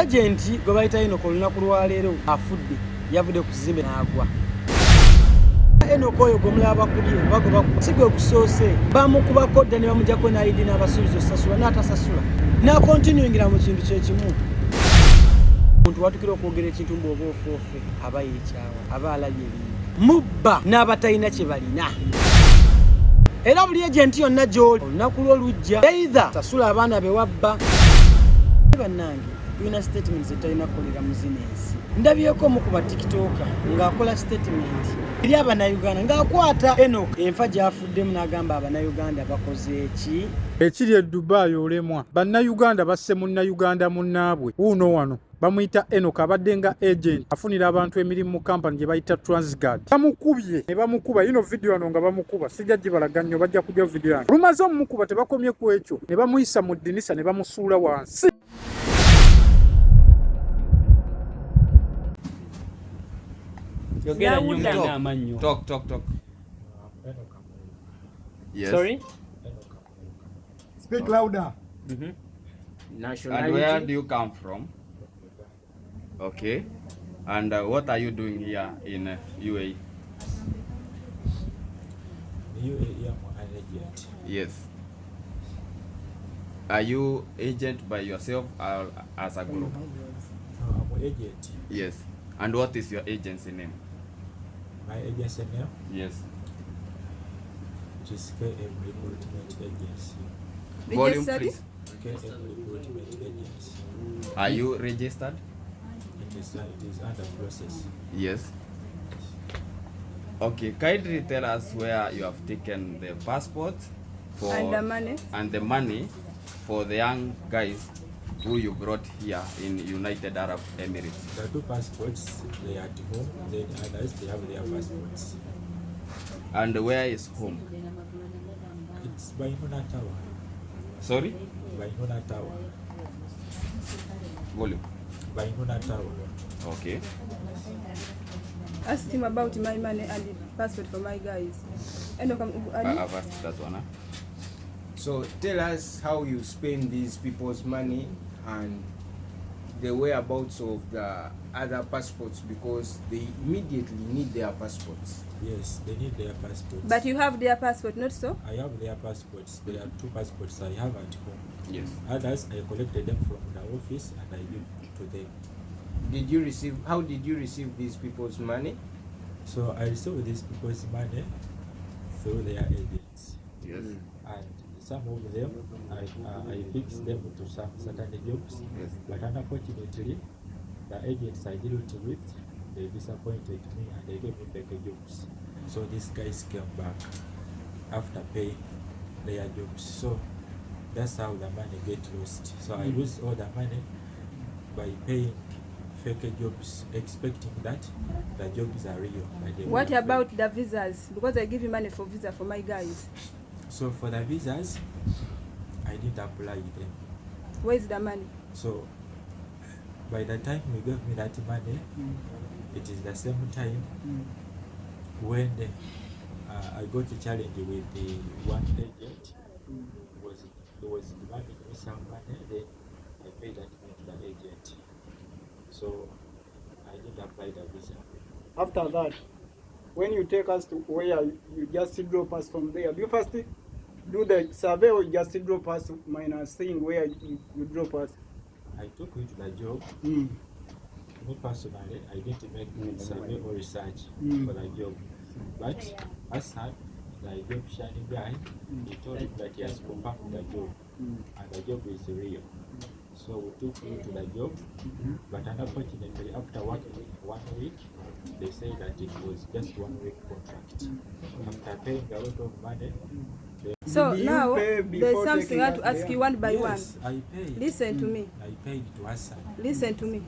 Agenti gwe bayita Enoka olunaku lwaleero afudde, yavudde ku kizimbe n'agwa. Enoka oyo gwemulaba bakubye oba gwe bakuba si gwe gusoose, bamukubako dda ne bamugyako n'ID n'abasuubiza osasula n'atasasula n'akontinuingira mu kintu kyekimu. Omuntu watukira okwogera ekintu mbu oba ofoofe aba yeekyawa, aba alabye ebintu mubba n'abatalina kye balina. Era buli agenti yonna gy'oli olunaku lwo lujja, either sasula abaana be wabba. Bannange, tulina statement zetutalina kukolera mu zino ensi. Ndabyeko omu ku ba TikToker ng'akola statement eri Abannayuganda ng'akwata Enock enfa gy'afuddemu n'agamba Abannayuganda bakoze ki? Ekiri e Dubai olemwa. Bannayuganda basse munnayuganda munnaabwe wuuno wano bamuyita Enock, abadde nga agent afunira abantu emirimu mu kampani gye bayita Transguard. Bamukubye ne bamukuba yino video wano nga bamukuba, sijja gibalaga nnyo, bajja kujja video yange. Olumaze omumukuba tebakomye ku ekyo, ne bamuyisa mu ddinisa ne bamusuula wansi. Yogera nnyo nga amannyo. Talk, talk, talk. Yes. Sorry? Speak louder. And where do you come from? Okay. And what are you doing here in UAE? UAE, I'm an agent. Yes. Are you agent by yourself or as a group? No, I'm an agent. Yes. And what is your agency name? My agency name Yes. it is KM Recruitment Agency. Volume, Registered? please. KM Recruitment Agency. Are you registered? It is under process. Yes. Okay. Kindly tell us where you have taken the passport for And the money. and the money for the young guys who you brought here in United Arab Emirates. The two passports, they are at home, then others they have their passports. And where is home? It's Bainuna Tower. Sorry? Bainuna Tower. Volume. Bainuna Tower. Okay. Ask him about my money and the passport for my guys. Enoch, I've asked that one. Huh? So tell us how you spend these people's money and the whereabouts of the other passports, because they immediately need their passports. Yes, they need their passports. But you have their passport, not so? I have their passports. There are two passports I have at home. Yes. Others I collected them from the office and I give to them. Did you receive? How did you receive these people's money? So I received these people's money through their agents. Yes. And some of them I fixed them to some certain jobs. Yes. But unfortunately, the agents I dealt with, they disappointed me and they gave me fake jobs. So these guys came back after paying their jobs. So that's how the money get lost. So I lose all the money by paying fake jobs, expecting that the jobs are real. But they What were fake. about the visas? Because I give you money for visa for my guys. So for the visas, I didn't apply them. Where is the money? So by the time you gave me that money, it is the same time when I got a challenge with the one agent. He was demanding me some money, then I paid that money to the agent. So I didn't apply the visa. After that, when you take us to where you just drop us from there, do you first do the survey or you just drop us minus seeing where you drop us? I took you to the job. Me personally, I didn't make survey or research for the job. But Hassan, the Egyptian guy, he told him that he has confirmed the job and the job is real. So we took you to the job, but unfortunately, after working for 1 week, they say that it was just 1 week contract. After paying a lot of money, they So Did you now pay there's before something taking I have to us ask there? you one by Yes, one. I paid. Listen to me. I paid to Hassan. Listen to me.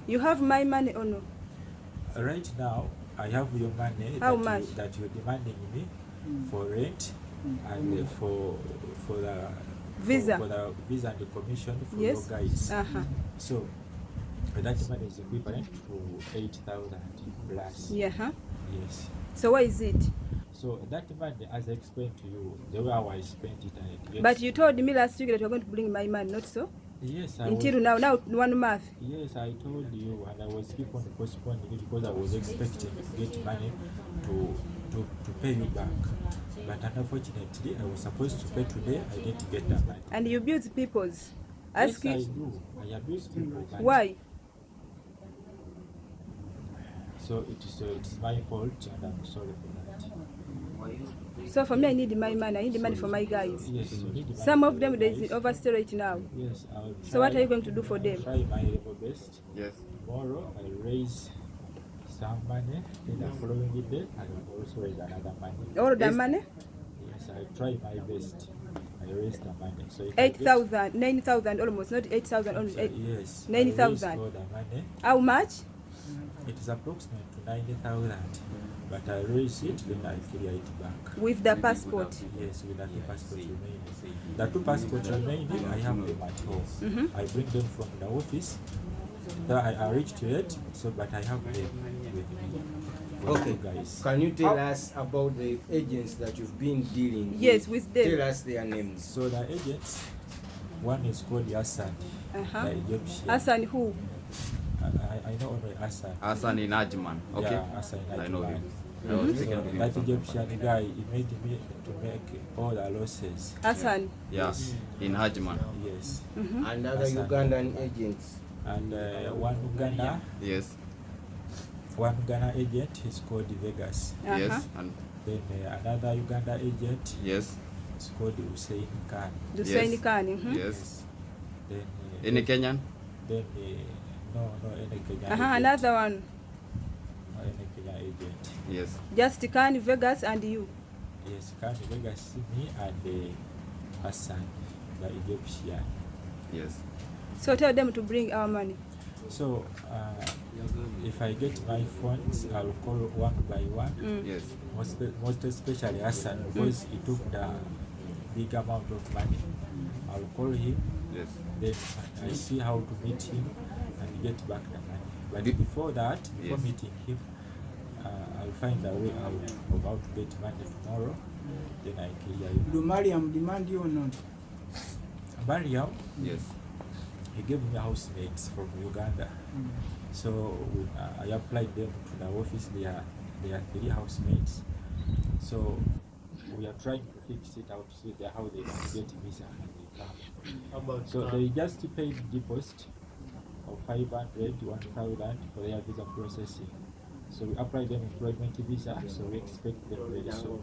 You have my money or no? Right now, I have your money How that, much? That you're demanding me for rent and for the Visa. for the visa and the commission for Yes. your guys. Uh-huh. So that money is equivalent to 8,000 plus. Yeah. Huh? Yes. So where is it? So that money, as I explained to you, the way how I spent it, and it gets But you told me last week that you were going to bring my money, not so? Yes, I Until was, now 1 month. Yes, I told you, and I was keep on postponing it because I was expecting to get money to pay you back. But unfortunately, I was supposed to pay today. I didn't get the money. And you abuse people's. Ask Yes, I it. do. I abuse people. But Why? So it's my fault, and I'm sorry for that. So for me, I need my money. I need money for my guys. Yes, you need money Some for of them, your there is guys. overstay right now. Yes, I'll So what try- are you going to do for I'll them? try my level best. Yes. Tomorrow I raise some money. Then the following day I will also raise another money. All the Yes. money? Yes, I try my best. I raise the money. So if I get- 8,000, 9,000 almost, not 8,000 only. So, yes. I 9,000. raise all the money. How much? It is approximate to 90,000, but I raise it, then I clear it back. With the passport. Yes, with the two passports remaining. The two passports remaining, I have them at home. Mm-hmm. I bring them from the office. That I reached it, so but I have them with me. For Okay. you guys. Can you tell us about the agents that you've been dealing with? Yes, with them. Tell us their names. So the agents, one is called Hassan, the Egyptian. Hassan who? I know only Hassan. Hassan in Ajman. Okay. Yeah, Hassan in I know Ajman. him. I was So speaking to him. that Egyptian guy, he made me to make all the losses. Hassan. Yeah, in Ajman. Yes. And other Hassan. Ugandan agents. And one Uganda, Yes. one Ghana agent is called Vegas. Yes. And Then another Uganda agent yes. is called Hussein Khan. Hussein Yes. Khan. Mm-hmm. Yes. Then Any Kenyan? Then no, any Kenyan agent. Another one. No, any Kenyan agent. Yes. Just Khan, Vegas, and you. Yes, Khan, Vegas, me, and Hassan, the Egyptian. Yes. So tell them to bring our money. So if I get my phones, I'll call one by one. Yes. Most especially Hassan, because he took the big amount of money. I'll call him. Yes. Then I see how to meet him and get back the money. But before that, before Yes. meeting him, I'll find a way out of how to get money tomorrow. Then I clear you. Do Mariam demand you or not? Mariam, Yes. he gave me housemates from Uganda. So I applied them to the office. They are 3 housemates. So we are trying to fix it out, see how they can get visa and they come. About So they just paid deposit of 500, 1,000 for their visa processing. So we applied them employment visa, so we expect them very soon.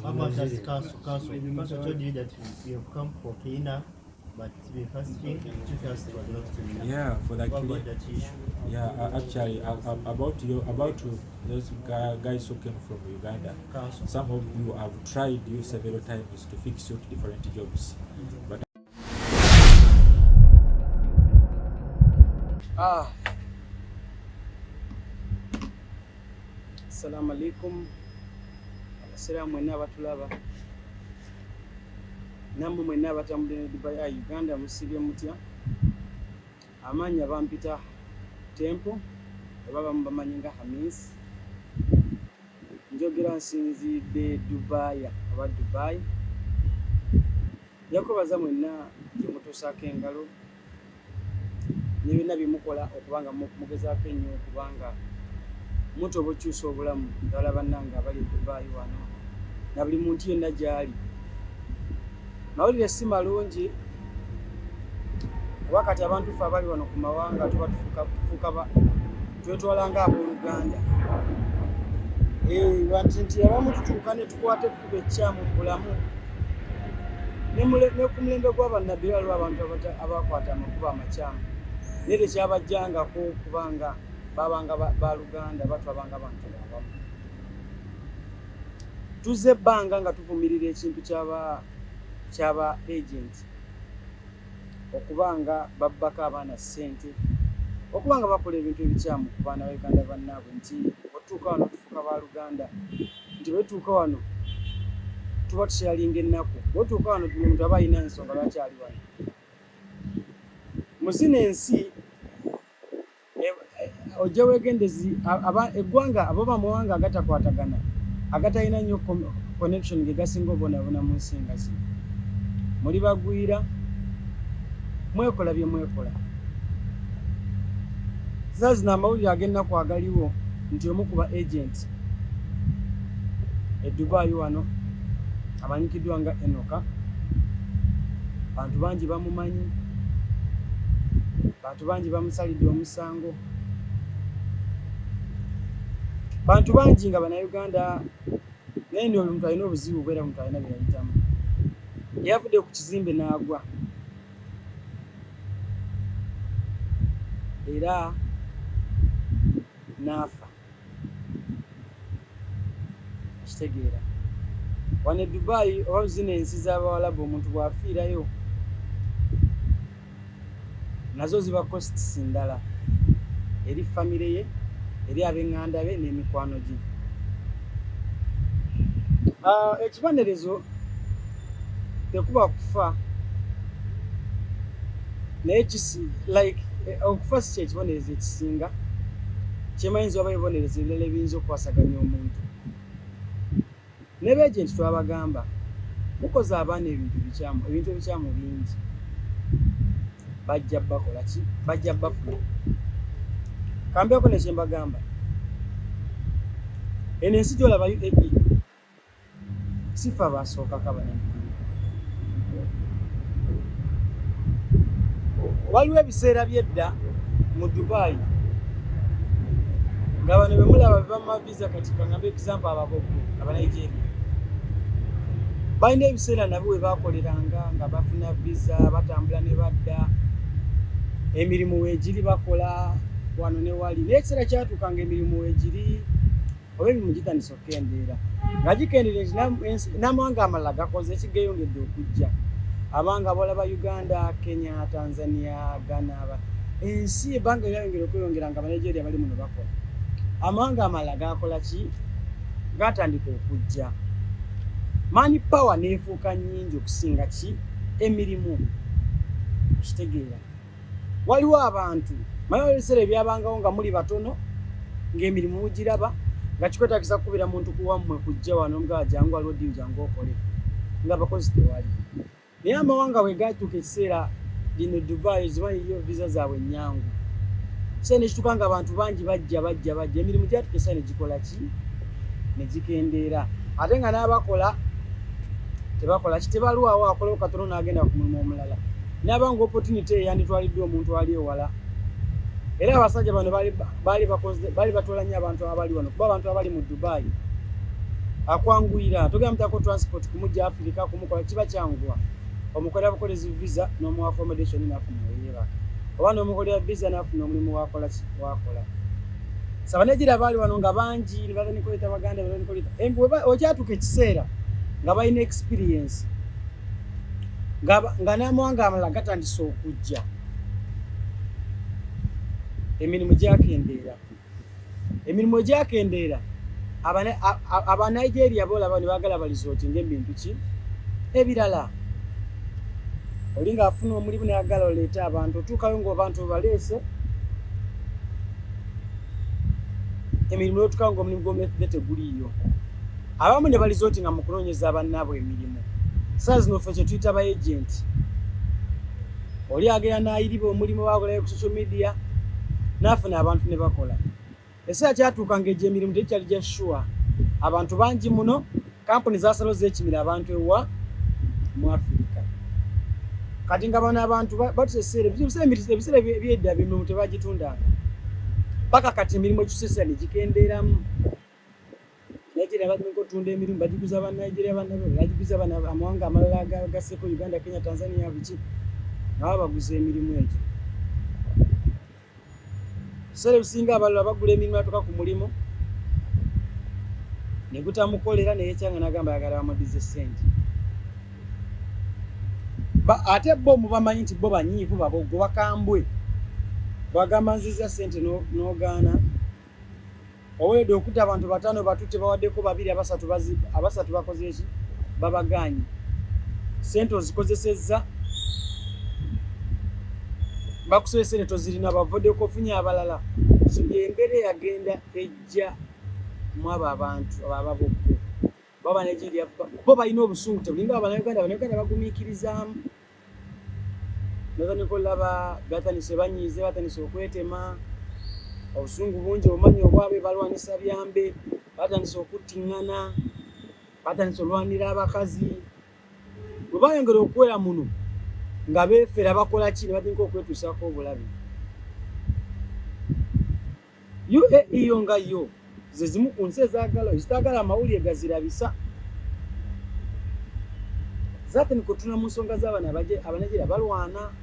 How about us council? Council told you that we have come for cleaner, but the first thing took us was not cleaner. Yeah, for the What about clean. that issue? Yeah, actually, about those guys who came from Uganda. Council. Some of you have tried you several times to fix you to different jobs, but. Assalamu alaikum. Abasiraamu mwenna abatulaba, nammwe mwenna abatambudde ne Dubai Eye Uganda, musibye mutya? Amannya bampita Temple, oba bamu bamanyi nga Hamis. Njogera nsinzidde Dubai oba Dubai. Njakwebaza mwenna gye mutuusaako engalo ne byonna bye mukola okubanga mugezaako ennyo okubanga mutu oba okyusa obulamu ddala bannange abali e Dubai wano na buli muntu yenna gy'ali. Mawulire si malungi kuba kati abantu ffe abali wano ku mawanga tuba tufuuka twetwala ng'abooluganda. Nti abamu tutuuka ne tukwata ekkubo ekkyamu mu bulamu. Ne ku mulembe gw'abannabbi waliwo abantu abakwata amakubo amakyamu. Naye tekyabajjangako kubanga babanga baluganda batwabanga abantu abamu. Tuzze ebbanga nga tuvumirira ekintu ky'aba agent okubanga babbako abaana ssente, okubanga bakola ebintu ebikyamu ku baana ba Uganda bannaabwe, nti otuuka wano tufuuka baluganda, nti bwe tutuuka wano tuba tusharinga ennaku, bwe tutuuka wano buli muntu aba alina ensonga lwaki ali wano. Mu zino ensi ojja weegendezi eggwanga abo bamawanga agatakwatagana agatalina nnyo connection ge gasinga obonaabona mu nsi nga zino. Muli bagwira, Mwekola bye mwekola. Saa zino amawulire ag'ennaku agaliwo nti omu ku ba agent e Dubai wano amanyikiddwa nga Enoka, bantu bangi bamumanyi, bantu bangi bamusalidde omusango, bantu bangi nga Bannayuganda naye ni omuntu alina obuzibu bwera omuntu alina byeyayitamu yavudde ku kizimbe n'agwa era n'afa kitegeera wano e Dubai oba zino ensi z'abawalabu omuntu bw'afiirayo nazo ziba costs ndala eri famire ye eri ab'eŋŋanda be n'emikwano gye. Ah, ekibonerezo tekuba kufa naye kisi like eh, okufa si kyekibonerezo ekisinga kyemayinza oba ebibonerezo ebirala ebiyinza okukwasaganya omuntu. Ne beejenti twabagamba mukoze abaana ebintu bikyamu, ebintu ebikyamu bingi bajja bakola ki, bajja bafuna. Kambeeko ne kye mbagamba, eno ensi gy'olaba UAE si ffe abasookako abanyaggulu. Waliwo ebiseera by'edda mu Dubai nga bano be mulaba be bamma visa kati kangambe example ababoggo abanigeria balina ebiseera nabo we bakoleranga nga bafuna visa batambula ne badda emirimu weegiri bakola wano ne wali naye ekiseera kyatuuka nga emirimu weegiri oba emirimu gitandise okukendeera nga gikendeera nti n'amawanga amalala gakoze ekigeyongedde okujja abanga bolaba Uganda, Kenya, Tanzania, Ghana ensi ebbanga eryayongera okweyongera nga Abanigeria bali muno bakola amawanga amalala gakola ki gatandika okujja mani power neefuuka nnyingi okusinga ki emirimu okitegeera Waliwo abantu manyi waliwo ebiseera ebyabangawo nga muli batono ng'emirimu mugiraba nga kikwetagisa kukubira muntu kuwammwe kujja wano nga jangu waliwo diiru jangu okole nga abakozi tewali naye amawanga bwe gatuuka ekiseera lino Dubai zimanyi yo visa zaabwe nnyangu ekiseera nekituuka nga abantu bangi bajja bajja bajja emirimu gyatuuka ekiseera ne gikola ki ne gikendeera ate nga n'abakola tebakola ki tebalwawo akolawo katono n'agenda ku mulimu omulala n'aba nga opportunity eyo yanditwaliddwa omuntu ali ewala era abasajja bano baali batwala nnyo abantu abali wano kuba abantu abali mu Dubai akwanguyira togenda mutako transport kumujja Africa kumukola kiba kyanguwa omukolera bukolezi visa n'omuwa accommodation n'afuna weyeebaka oba n'omukolera visa n'afuna omulimu wakola wakola saba negira baali wano nga bangi nibatanikoleta baganda batanikoleta okyatuuka ekiseera nga balina experience nga n'amawanga amalala gatandise okujja emirimu gyakendeera emirimu egyakendeera abanigeria bolaba ne bagala balizooti ngaebintu ki ebirala oli ng'afuna omulimu nayagala oleete abantu otuukayo ngaobantu obaleese emirimu notuukayo ngaomulimu gwomuleetedde teguliiyo Abamu ne balizootinga mu kunoonyeza bannaabwe emirimu. Ssaawa zino ffe kye tuyita ba agenti. Oli agenda n'ayiriba omulimu bagulayo ku social media n'afuna abantu ne bakola. Ekiseera kyatuuka ng'egyo emirimu tegikyali gya shuwa. Abantu bangi muno, kampuni zaasalawo zeekimira abantu ewa mu Afirika. Kati nga bano abantu batuuse ekiseera, ebiseera eby'edda emirimu tebagitundanga. Paka kati emirimu ekiuse ekiseera ne gikendeeramu. Nigeria batandika otunda emirimu bagiguza ba Nigeria banabwe bagiguza bana amawanga amalala agagaseko Uganda, Kenya, Tanzania biki nga babaguza emirimu egyo. Ebiseera ebisinga abalala bagula emirimu atuka ku mulimu ne gutamukolera neyekyanga nagamba ayagala bamudize ssente. Ate bo mubamanyi nti bo banyiivu babogo bakambwe bwagamba nziza ssente n'ogaana Owedde okuta abantu batano batutte bawaddeko babiri abasatu abasatu bakoze ki babagaanye sente ozikozesezza bakusaba sente tozirina bavuddeko ofunye abalala so embeera eyagenda ejja mu abo abantu abo ababoggo baba Nigeria bo balina obusungu tebulinga abanauganda abanauganda bagumiikirizaamu. Natandika olaba batandise banyiize, batandise okwetema, obusungu bungi, obumanyi obwabwe balwanisa byambe, batandise okuttiŋŋana, batandise olwanira abakazi. Bwe bayongera okuwera muno nga beefera bakola ki, ne batandika okwetuusaako obulabe. UAE yo nga yo ze zimu ku nsi ezaagala ezitaagala amawulire gazirabisa. Zatandika otuna mu nsonga z'abano Abanigeria balwana,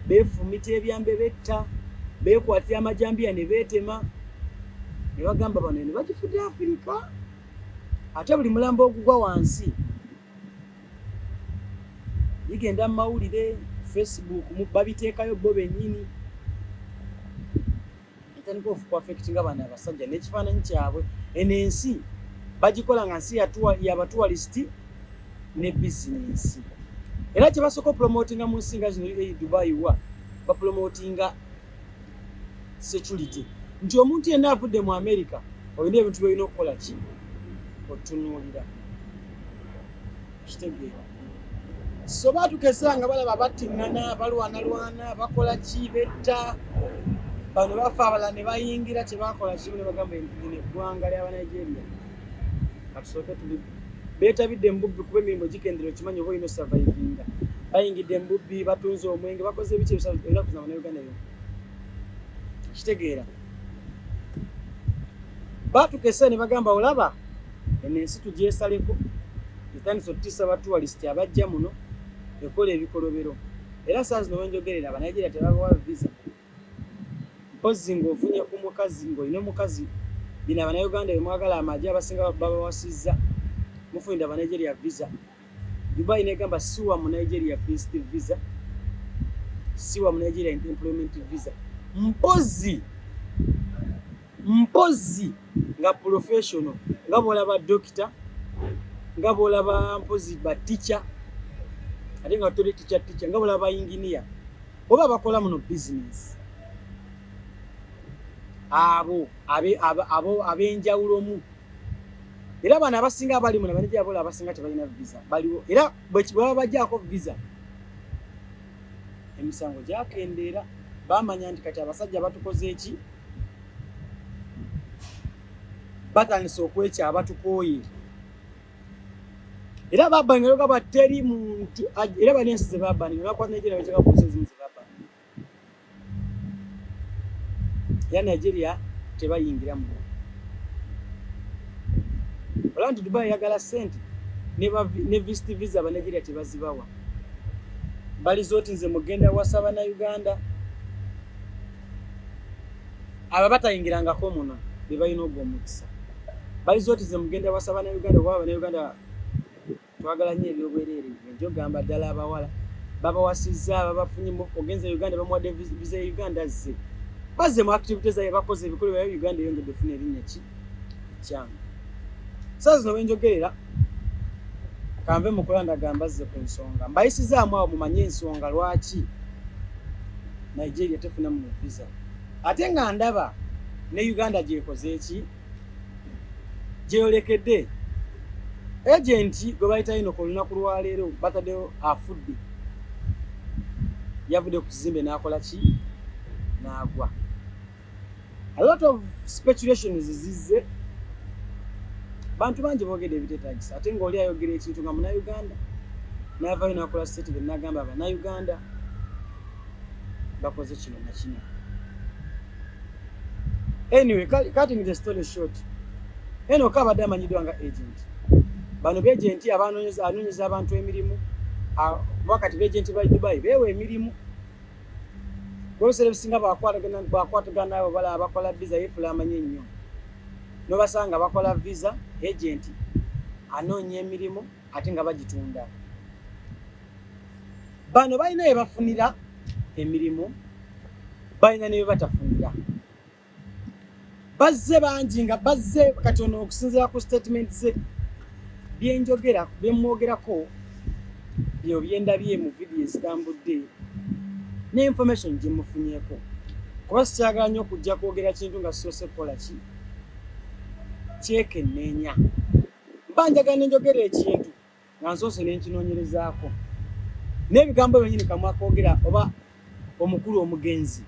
beefumita ebyambe, betta, beekwatira amajambiya ne beetema, ne bagamba bano eno bagifudde Afirika, ate buli mulambo ogugwa wansi bigenda mu mawulire, Facebook babiteekayo bo bennyini. Etandika okuaffectinga bano abasajja n'ekifaananyi kyabwe. Eno ensi bagikola nga nsi yabatourist ne bizinensi, era kye basooka opromotinga mu nsi nga zino e Dubai wa bapromotinga security, nti omuntu yenna avudde mu America olina ebintu byolina okukola ki otunuulira, kitegeera. So batukesa nga balaba battiŋŋana, balwanalwana, bakola ki, betta bano, bafa, abalala ne bayingira. Kye bakola kimu ne bagamba lino eggwanga ly'Abanigeria katusooke tuli beetabidde mu bubbi, kuba emirimu gikendera, okimanyi oba olina osurvivinga. Bayingidde mu bubbi, batunze omwenge, bakoze ebiki ennaku zino Bannayuganda yo, kitegeera. Batukese ne bagamba olaba eno ensi tugyesaleko, etandise okutiisa ba tourist abajja muno, ekola ebikolobero. Era saa zino wenjogerera Abanigeria tebabawa visa mpozzi ng'ofunye ku mukazi, ng'olina omukazi. Bino Abannayuganda bemwagala amagye abasinga babawasizza, mufunidde Abanigeria visa. Dubai negamba siwa mu Nigeria visit visa, siwa mu Nigeria employment visa, mpozzi mpozzi nga professional, nga bwolaba dokita, nga bwolaba mpozi ba teacher, ate nga toli teacher teacher, nga bwolaba engineer oba bakola muno business, abo abo ab'enjawulomu. Era bano abasinga abali muno Abanigeria bola abasinga tebalina visa baliwo, era bwe baba bajjaako visa emisango gyakendeera. Bamanya nti kati abasajja batukoze eki, batandise okwekya, batukooye. Era babaninga gaba teri muntu, era bali ensi ze babaninga bakwata Nigeria bateeka ku nsi ezimu ze babaninga. Era Nigeria tebayingira muno. Olaba nti Dubai eyagala ssente, ne visit visa Abanigeria tebazibawa. Balizooti nze mugenda wasa Bannayuganda abo batayingirangako muno be balina ogwo omukisa. Balizooti nze mugenda wasa Bannayuganda, kuba Bannayuganda twagala nnyo ebyobwereere. Njo gamba ddala abawala babawasizza, babafunye, ogenze Uganda, bamuwadde visa ya Uganda, azze, bazze mu activity zaabwe, bakoze ebikolwa byayo, Uganda eyongedde ofuna erinnya ki kyange. Saa zino wenjogerera kanve mu kulandaga, mbazze ku nsonga, mbayisizaamu awo mumanye ensonga lwaki Nigeria tefuna muno visa, ate nga ndaba ne Uganda gyekoze eki gyeyolekedde. Agent gwe bayita Enoka, olunaku lwaleero bataddeyo afudde, yavudde ku kizimbe n'akola ki n'agwa. A lot of speculations zizze, bantu bangi boogedde ebiteetagisa, ate ng'oli ayogera ekintu nga Munnayuganda n'avaayo n'akola statement n'agamba Abannayuganda bakoze kino na kino. Anyway, cutting the story short, Enoka abadde amanyiddwa nga agent. Bano beagenti anoonyeza abantu emirimu, kuba kati beagenti ba Dubai beewa emirimu. Ebiseera ebisinga bakwatagana abo balaba bakola visa, yeefula amanyi ennyo, nobasanga bakola visa, agent anoonya emirimu ate nga bagitunda. Bano balina bye bafunira emirimu, balina ne bye batafunira. Bazze bangi nga bazze. Kati ono okusinziira ku statement ze, byenjogera byemwogerako byo byendabye mu vidiyo ezitambudde ne information gye mufunyeeko, kuba sikyagala nnyo okujja kwogera kintu nga sisoose kukola ki kyekenneenya. Mba njagala nenjogera ekintu nga nsoose nenkinoonyerezaako n'ebigambo byennyini kamwa koogera oba. Omukulu omugenzi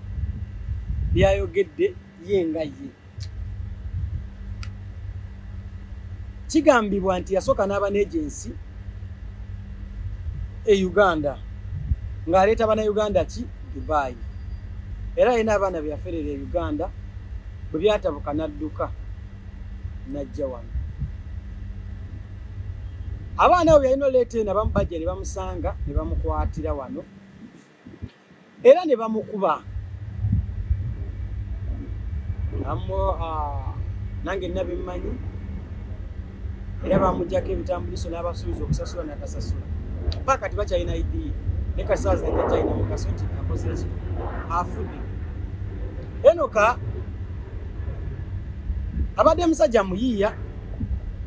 byayogedde ye nga ye. Kigambibwa nti yasooka n'aba n'egensi e Uganda ng'aleeta Bannayuganda ki Dubai era alina abaana be yaferera e Uganda bwe byatabuka n'adduka n'ajja wano. Abaana abo yalina oleeta eno abamu bajja ne bamusanga ne bamukwatira wano era ne bamukuba nange nina bemmanyi era bamugyako ebitambuliso n'abasuubiza okusasula natasasula paka kati bakyalina ID ne kasaawa zino takyalina mugaso nti akoze ki afudde. Enoka abadde musajja muyiiya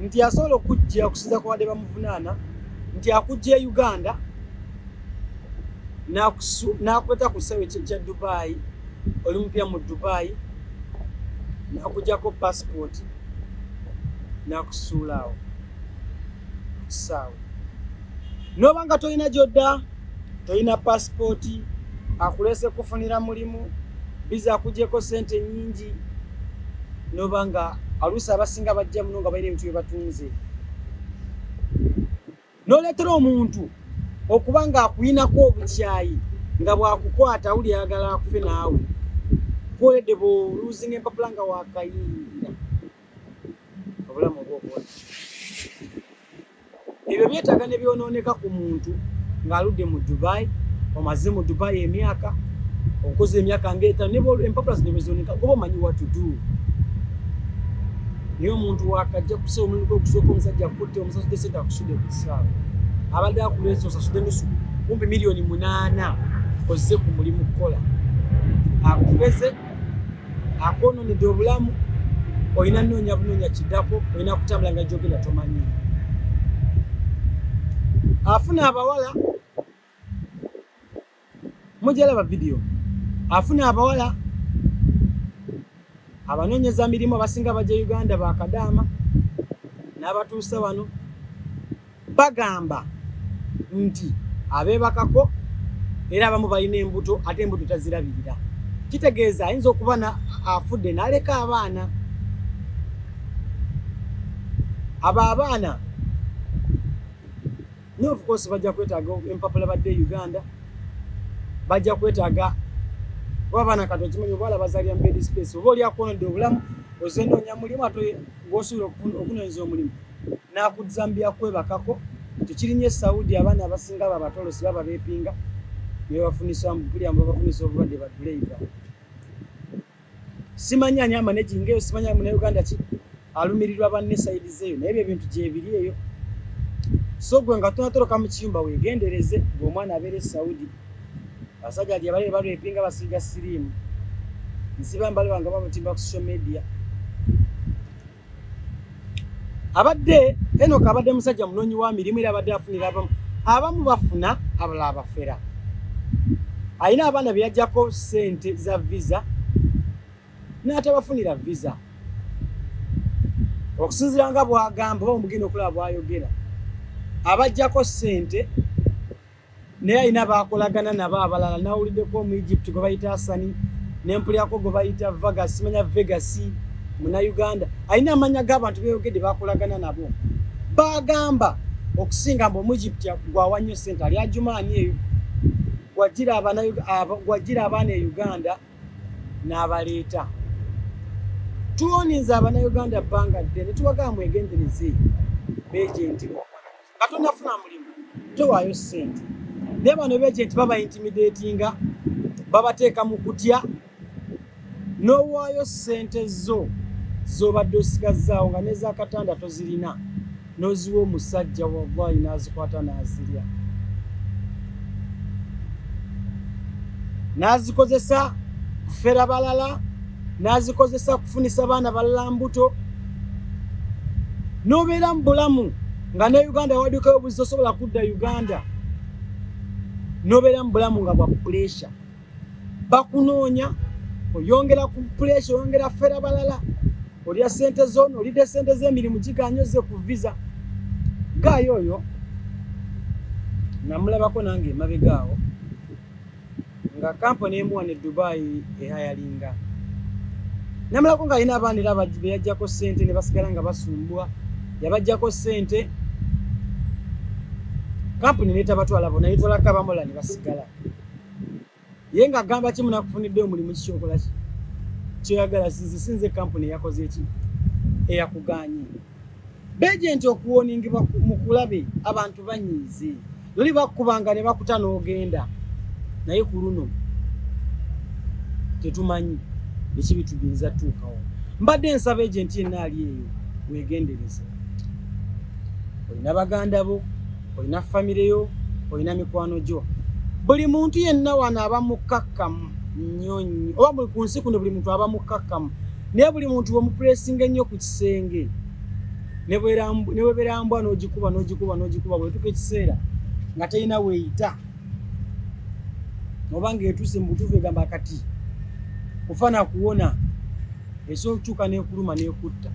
nti asobola okujja okusinza kubadde bamuvunaana nti akujja e Uganda n'akweta ku kisaawe kya Dubai, oli mupya mu Dubai, n'akuggyako paasipooti n'akusuula awo ku kisaawe. N'oba nga tolina gy'odda, tolina paasipooti, akuleese kufunira mulimu, biza akuggyeko ssente nnyingi, n'oba nga aluusi abasinga bajja muno nga balina ebintu bye batunze. N'oleetera omuntu okuba ng'akuyinako obukyayi nga bw'akukwata awulira ayagala akufe naawe kwoledde bw'oluuzinga empapula nga wakayingira obulamu oba obwona. Ebyo byetaaga ne byonooneka ku muntu ng'aludde mu Dubai, omaze mu Dubai emyaka, okoze emyaka ng'etaano ne empapula zino bwe goba omanyi what to do. Naye omuntu wakajja kusaba omulimu gwe ogusooka omusajja akutte omusasudde sente akusudde ku kisaawe abadde akuleese osasudde nusu kumpi 8,000,000 ozze ku mulimu kukola akufeze akwononedde obulamu olina noonya bunoonya kiddako olina kutambula nga gyogenda tomanyi afuna abawala Mujalaba video afuna abawala abanoonyeza mirimu abasinga bajja Uganda bakadaama n'abatuusa wano bagamba nti abeebakako era abamu balina embuto ate embuto tazirabirira kitegeeza ayinza okuba afudde n'aleka abaana abo abaana Naye of course bajja kwetaaga empapula badde e Uganda, bajja kwetaaga kuba abaana kati okimanyi obuwala bazaalira mu bed space, oba oli akwonodde obulamu oze noonya mulimu ate gw'osuubira okunoonyeza omulimu n'akuzza mu byakwebakako. Ekyo kiri nnyo e Saudi, abaana abasinga abo abatolosi baba beepinga ne babafunisa mpulira mbu babafunisa obulwadde ba duleyiva. Simanyi ani amanejinga eyo, simanyi munauganda ki alumirirwa banne sayidi zeeyo, naye ebyo ebintu gyebiri eyo. So gwe nga tonatoloka mu kiyumba weegendereze ng'omwana abeera e Saudi, abasajja gye bali balwepinga basiiga siriimu, nsiba mbalaba nga bamutimba ku social media. Abadde Enoka abadde musajja munoonyi wa mirimu era abadde afunira abamu abamu bafuna abalala abafera. Alina abaana be yaggyako ssente za visa n'atabafunira visa okusinziira nga bw'agamba oba omugenda okulaba bw'ayogera abaggyako ssente naye alina baakolagana nabo abalala nawuliddeko omu Egypt gwe bayita Asani nempulirako gwe bayita Vegas simanya Vegas munauganda alina amanya g'abantu beyogedde bakolagana nabo bagamba okusinga mbu omu Egypt gwawa nnyo ssente ali ajumaani eyo gwajira abaana e Uganda n'abaleeta tuwoninza abanauganda bbanga ddene tubagamba mwegendereze beejenti nga tonafuna mulimu towaayo ssente naye bano beejenti baba intimidatinga babateeka mu kutya n'owaayo ssente zo z'obadde osigazzaawo nga n'ezakatanda tozirina n'oziwa omusajja wallahi n'azikwata n'azirya n'azikozesa kufera balala n'azikozesa kufunisa baana balala mbuto n'obeera mu bulamu nga ne Uganda wadukayo obuzi tosobola kudda Uganda n'obeera mu bulamu nga bwa puresha bakunoonya oyongera ku puresha oyongera fera balala olya sente zona olidde sente z'emirimu giganye ozze ku visa gaayo oyo namulabako nange emabega awo. Nga kampani emu wano e Dubai ehayalinga. Namalako ng'alina abaana era be yaggyako ssente ne basigala nga basumbwa. Yabaggyako ssente kampuni n'etabatwala bona yetwalako abamala ne basigala. Ye ng'agamba ki munakufunidde omulimu ki kyokola ki kyoyagala sinze sinze kampuni eyakoze ki eyakugaanye. Bejenti okuwoningibwa mu kulabe abantu banyiize luli bakubanga ne bakuta n'ogenda naye ku luno tetumanyi biki bitubinza tuukawo. Mbadde nsaba ejenti yenna ali eyo weegendereze, olina baganda bo, olina famire yo, olina mikwano gyo, buli muntu yenna wano aba mukkakkamu nnyo nnyo, oba ku nsi kuno buli muntu aba mukkakkamu naye buli muntu wemupulesinga ennyo ku kisenge ne bwebeera mbwa n'ogikuba n'ogikuba n'ogikuba bwetuuka ekiseera nga terina weeyita oba ng'etuuse mu butuufu egamba kati kufa na kuwona esobola okutuuka n'ekuluma n'ekutta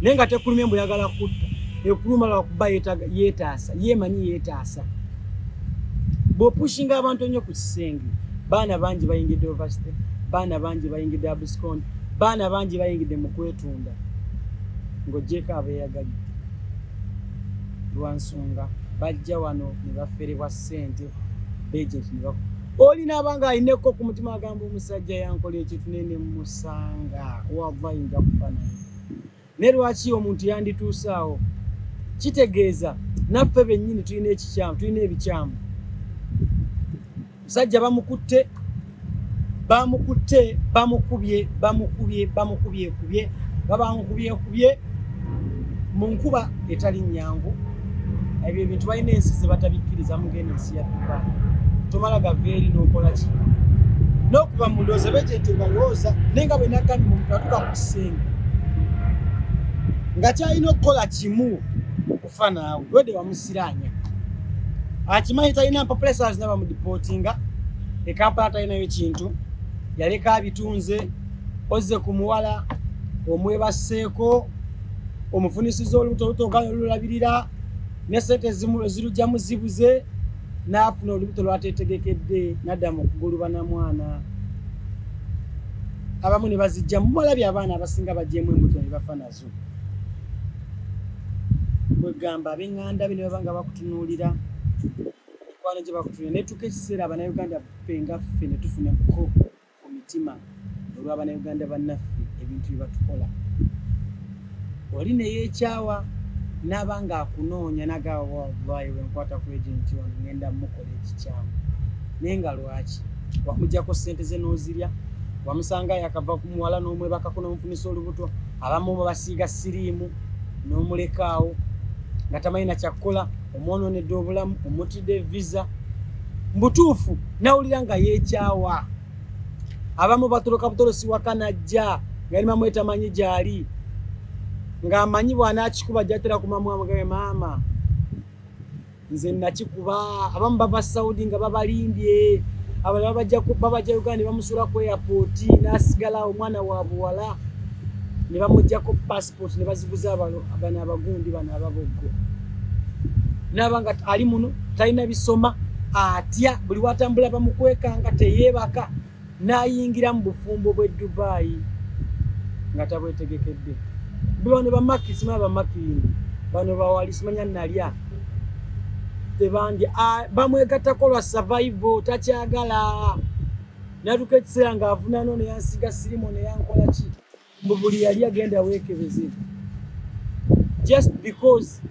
naye nga tekulumye mbu oyagala kutta ekuluma lwakuba yeetaasa yeemanyi yeetaasa bw'opushinga abantu ennyo ku kisenge baana bangi bayingidde overstay baana bangi bayingidde abscond baana bangi bayingidde mu kwetunda ng'ogyeko abeeyagalidde lwa nsonga bajja wano ne baferebwa ssente bejenti ne baku oli naaba nga alineko ku mutima agamba omusajja yankola ekintu naye ne musanga wallahi nja kufa naye naye lwaki omuntu yandituuse awo kitegeeza naffe bennyini tulina ekikyamu tulina ebikyamu musajja bamukutte bamukutte bamukubye bamukubye bamukubyekubye babamukubyekubye mu nkuba etali nnyangu ebyo ebintu balina ensi ze batabikkiriza mugenda ensi ya Dubai tomala gava eri n'okola ki n'okuba mu ndowooza begyenti obalowooza naye nga bwe nagambye omuntu atuuka ku kisenge nga kyalina okukola kimu kufa naawe wede wamusiraanya akimanyi talina mpapula esaawa zina bamudipootinga e Kampala talinayo kintu yaleka abitunze ozze ku muwala omwebaseeko omufunisiza olubuto olubuto ogala olulabirira ne sente ezirujjamu zibuze n'afuna olubuto lwatetegekedde nadda mu kuguluba na mwana abamu ne bazijjamu mulabye abaana abasinga bagyemu embuto ne bafa nazo kwegamba ab'eŋŋanda be ne baba nga bakutunuulira mikwano gye bakutunuulira netuuka ekiseera abanauganda ffe nga ffe ne tufuna ko ku mitima olw'abanauganda bannaffe ebintu bye batukola oli neyeekyawa n'aba nga akunoonya nagaba wallahi wenkwata ku agenti wano ngenda mukola ekikyamu naye nga lwaki wamugyako ssente ze n'ozirya wamusanga yakava ku muwala n'omwebakako n'omufunisa olubuto abamu basiiga siriimu n'omulekaawo nga tamanyi na kyakukola omwonoonedde obulamu omutidde visa mbutuufu nawulira nga yeekyawa abamu batoloka butolosi waka najja nga yali mamu etamanyi gyali ng'amanyi bw'anaakikuba gyatera kumamwamagaye maama nze nakikuba abamu bava Saudi nga babalimbye abalala babajja Uganda ne bamusula ku airport n'asigala omwana wa buwala ne bamuggyako passport ne baziguza bano abagundi bano ababoggo naaba nga ali muno talina bisoma atya buli watambula bamukwekanga teyeebaka n'ayingira mu bufumbo bw'e Dubai nga tabwetegekedde bano bamaki simanya bamakiini bano bawali simanya nalya tebandya bamwegattako lwa survival takyagala natuka ekiseera ng'avunano neyansiga sirimu neyankola ki mbu buli yali agenda weekebeze just because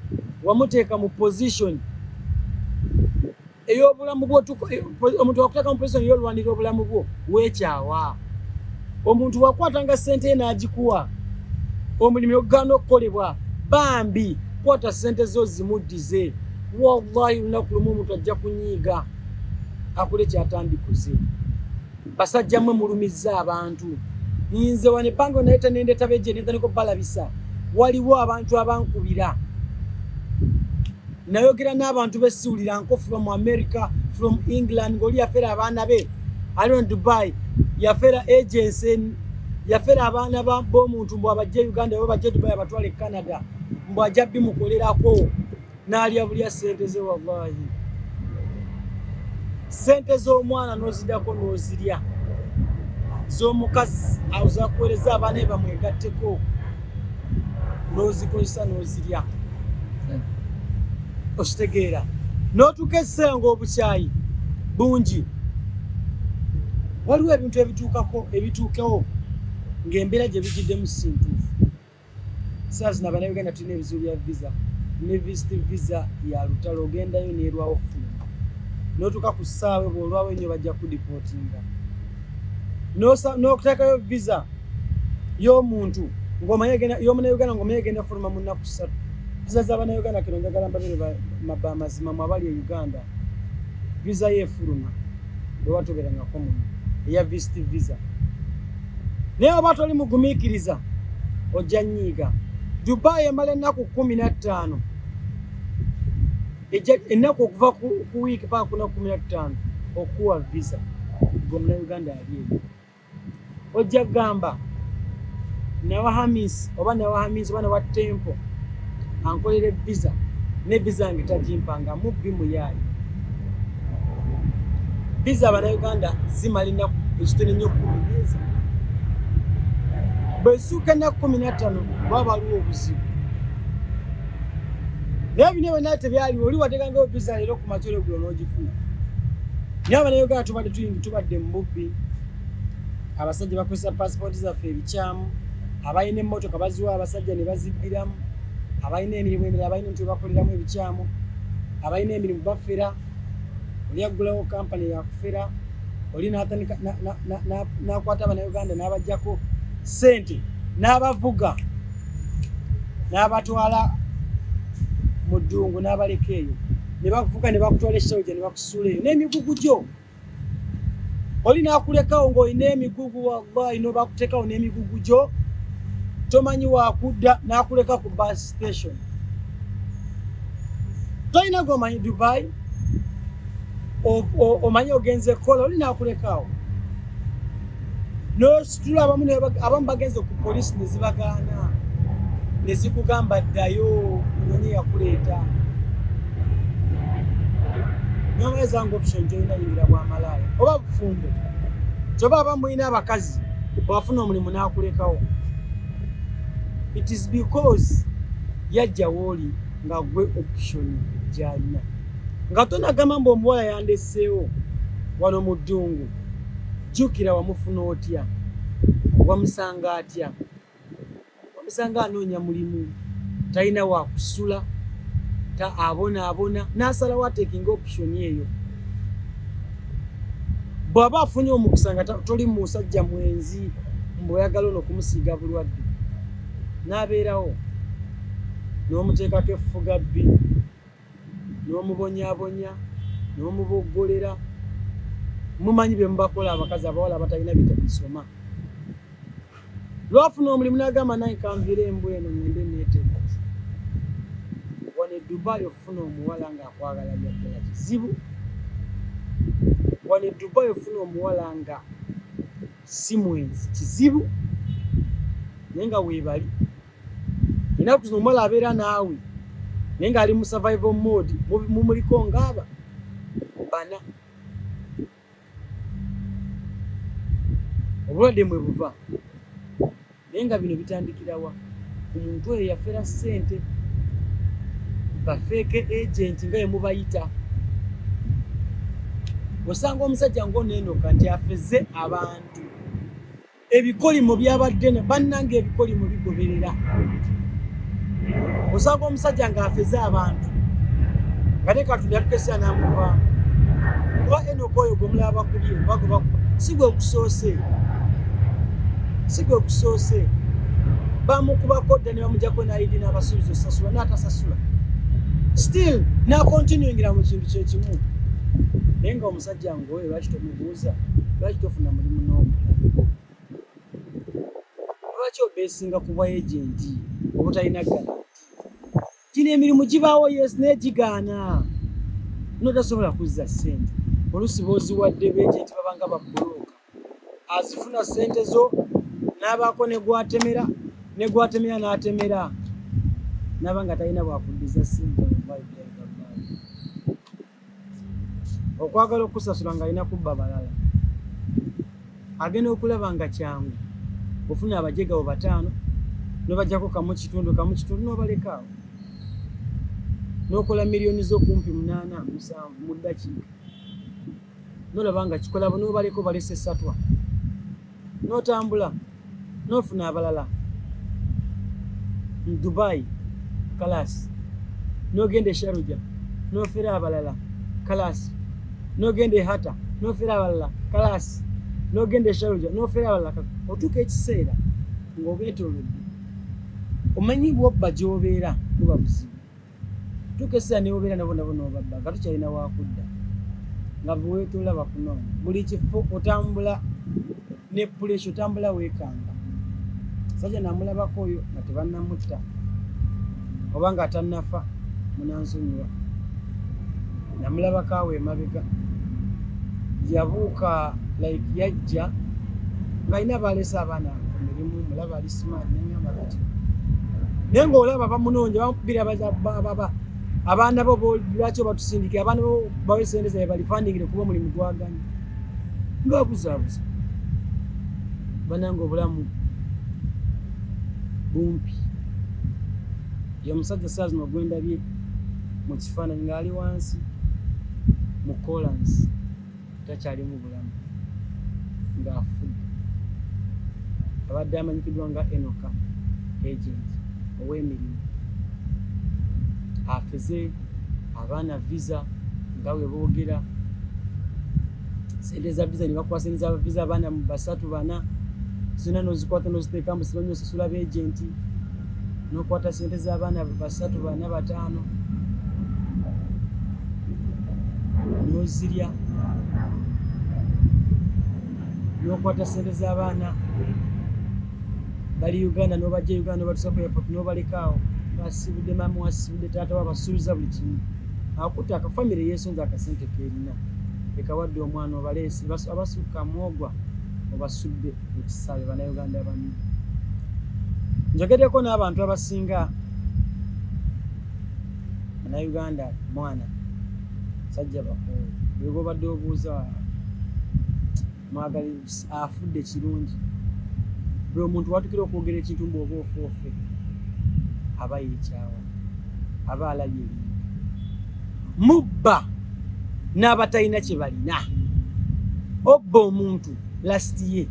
wamuteeka mu position ey'obulamu bwo omuntu wakuteeka mu position ey'olwanira obulamu bwo weekyawa omuntu wakwatanga ssente ye n'agikuwa omulimu ogugaana okukolebwa bambi kwata ssente zo zimuddize wallahi lunaku lumu omuntu ajja kunyiiga akole kyatandikuze basajja mwe mulumizza abantu nze wano ebbanga naleta nendeta beje nentandika obalabisa waliwo abantu abankubira nayogera n'abantu besiwulira nko from America from England ng'oli yafera abaana be ali on Dubai yafera agency yafera abaana b'omuntu mbu abajje Uganda oba bajje Dubai abatwale e Canada mbu ajja bimukolerako n'alya bulya ssente ze wallahi. Ssente z'omwana n'ozidako n'ozirya, z'omukazi azakuweereza abaana be bamwegatteko n'ozikozesa n'ozirya. Okitegeera? N'otuuka ekiseera ng'obukyayi bungi. Waliwo ebintu ebituukako ebituukewo ng'embeera gye bigiddemu si ntuufu. Saa zino Abannayuganda tulina ebizibu bya visa ne visit visa ya lutalo, ogendayo n'erwawo okufuluma n'otuuka ku ssaawa bw'olwawo ennyo bajja kudipootinga n'okuteekayo visa y'omuntu ng'omanyi y'omunnayuganda ng'omanyi egenda fuluma mu nnaku 3. Visa z'Abannayuganda kino njagala mbabere bamazima mu abali e Uganda, visa ye efuluma bwe watoberangako muno eya visit visa, naye oba toli mugumiikiriza ojja nyiiga. Dubai emala ennaku 15, ennaku okuva ku wiiki paka ku nnaku 15 okuwa visa. Gwe omunnayuganda ali eyo ojja kugamba nawa Hamis oba nawa Hamis oba nawa Tempo ankolere visa ne visa yange tagimpanga, mubbi muyaayi. Visa Abannayuganda zimala ennaku ekitono ennyo 14, bwezituuka ennaku 15 waba waliwo obuzibu. Naye bino byonna tebyaliwo, oli wateekangayo visa leero ku makya olweggulo n'ogifuna. Naye Abannayuganda tubadde tuyingi, tubadde mu bubbi, abasajja bakozesa pasipooti zaffe ebikyamu, abalina emmotoka baziwa abasajja ne bazibbiramu, abalina emirimu emirala balina ebintu byebakoleramu ebikyamu, abalina emirimu bafera, oli aggulawo kampani yakufera, oli n'atandika n'akwata Abannayuganda n'abaggyako ssente n'abavuga n'abatwala mu ddungu n'abaleka eyo ne bakuvuga ne bakutwala ekitabo ne bakusuula eyo n'emigugu gyo. Oli n'akulekawo ng'olina emigugu, wallahi n'obakuteekawo n'emigugu gyo tomanyi wakudda, n'akuleka ku bus station, tolina gwomanyi Dubai, omanyi ogenze kukola, oli n'akulekaawo n'ositula. Abamu abamu bagenze ku poliisi ne zibagaana ne zikugamba ddayo ononye yakuleeta. Nomeza nga option gyolina yingira bwamalaaya oba bufumbo kyoba aba mulina abakazi, bwafuna omulimu n'akulekawo. It is because yajja wooli nga gwe option gyalina, nga tonagamba mbu omuwala yandeseewo wano mu ddungu. Jjukira wamufuna otya, wamusanga atya? Wamusanga anoonya mulimu, talina wakusula, ta abonaabona, n'asalawo atekinga option eyo. Bw'aba afunye omukisa nga toli musajja mwenzi mbu oyagala ono kumusiiga bulwadde, n'abeerawo n'omuteekako effuga bbi n'omubonyaabonya n'omuboggolera. Mumanyi bye mubakola abakazi abawala abatalina bitabisoma. Lwafuna omulimu n'agamba naye kanviire embwa eno ngende neetereze. Wano e Dubai okufuna omuwala ng'akwagala bya ddala kizibu. Wano e Dubai okufuna omuwala nga si mwenzi kizibu, naye nga weebali ennaku zino omuwala abeera naawe naye ng'ali mu survival mode, mumuliko ng'aba bana obulwadde mwe buva. Naye nga bino bitandikirawa ku muntu oyo yafera ssente, ba fake agent nga yemubayita. Osanga omusajja ng'oneenoka nti afeze abantu ebikolimo byabadde bannange, ebikolimo bigoberera. Osanga omusajja ng'afeze abantu nga ne Katonda yatukesera n'amuvaamu, kuba Enoka oyo gwemulaba bakubye oba gwe bakuba si gwe gusoose, si gwe gusoose. Bamukubako dda ne bamugyako n'ID n'abasuubiza osasula n'atasasula, still n'akontinuingira mu kintu kyekimu. Naye nga omusajja ng'oyo lwaki tomubuuza lwaki tofuna mulimu n'okola? Lwaki obeesinga ku bwa agent obutalina guarantee? Kino emirimu gibaawo, yes, naye gigaana notasobola kuzza ssente. Oluusi b'oziwadde ba agent babanga babbulooka, azifuna ssente zo n'abaako ne gwatemera ne gwatemera n'atemera n'aba nga talina bwakuddiza ssente. Okwagala okukusasula ng'alina kubba balala. Agenda okulaba nga kyangu ofuna abajega bo bataano nobajjako kamu kitundu kamu kitundu nobaleka awo nokola miliyoni zo kumpi munaana musanvu mu ddakiika nolaba nga kikola nobaleka obalese satwa notambula nofuna abalala mu Dubai kalasi nogenda e Sharjah nofera abalala kalasi nogenda e Hata nofera abalala kalasi nogenda e Sharjah nofera abalala otuuka ekiseera ng'obeetoolodde omanyi bwobba gy'obeera buba buzibu tuuka ekiseera newobeera nabo nabo nobabba nga tukyalina wakudda nga bwewetoola bakunoonya buli kifo otambula ne puresha otambula weekanga sajja namulabako oyo nga tebannamutta oba nga atannafa munansonyiwa namulabako awo emabega yabuuka like yajja ng'alina baalese abaana ku mirimu mulaba ali smart nengamba kati naye ng'olaba bamunoonya bamukubira abaana bo lwaki obatusindikira abaana bo bawe sente zabe balifandingire kuba omulimu gwaganye ng'abuzaabuza banange obulamu bumpi ye omusajja saa zino gwendabye mu kifaananyi ng'ali wansi mu kolansi takyalimu bulamu ng'afudde abadde amanyikiddwa nga Enoka agent ow'emirimu afeze abaana visa nga bwe boogera sente za visa ne bakuwa sente za visa abaana basatu bana zonna n'ozikwata n'oziteeka mu simanyi osasula beejenti n'okwata sente z'abaana basatu bana bataano n'ozirya n'okwata sente z'abaana bali Uganda n'obajja Uganda n'obatuusa ku airport n'obalekaawo basibudde maama wasibudde taata we abasuubiza buli kimu akutte akafamire yeesonze akasente keerina ekawadde omwana obaleese abasukka mwogwa obasudde mu kisaawe bannayuganda banne njogeddeko n'abantu abasinga bannayuganda mwana sajja bakoowu bwegobadde obuuza mwagali afudde kirungi buli omuntu watukira okwogera ekintu mbu oba ofa ofe aba yekyawa aba alabye ebintu mubba n'abatalina kye balina obba omuntu last year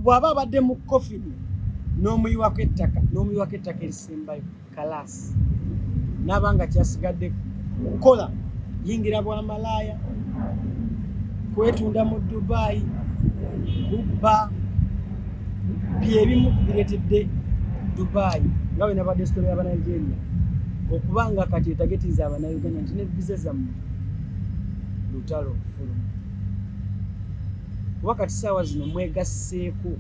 bw'aba abadde mu kofini n'omuyiwako ettaka n'omuyiwako ettaka erisembayo kalaasi n'aba nga kyasigadde kukola yingira bwa malaaya kwetunda mu Dubai kubba byebimu ku bireetedde Dubai nga bwe nabadde sitole y'Abanigeria okuba nga kati etagetiza Abanauganda nti ne viza zammwe lutalo okufuluma kuba kati saawa zino mwegasseeko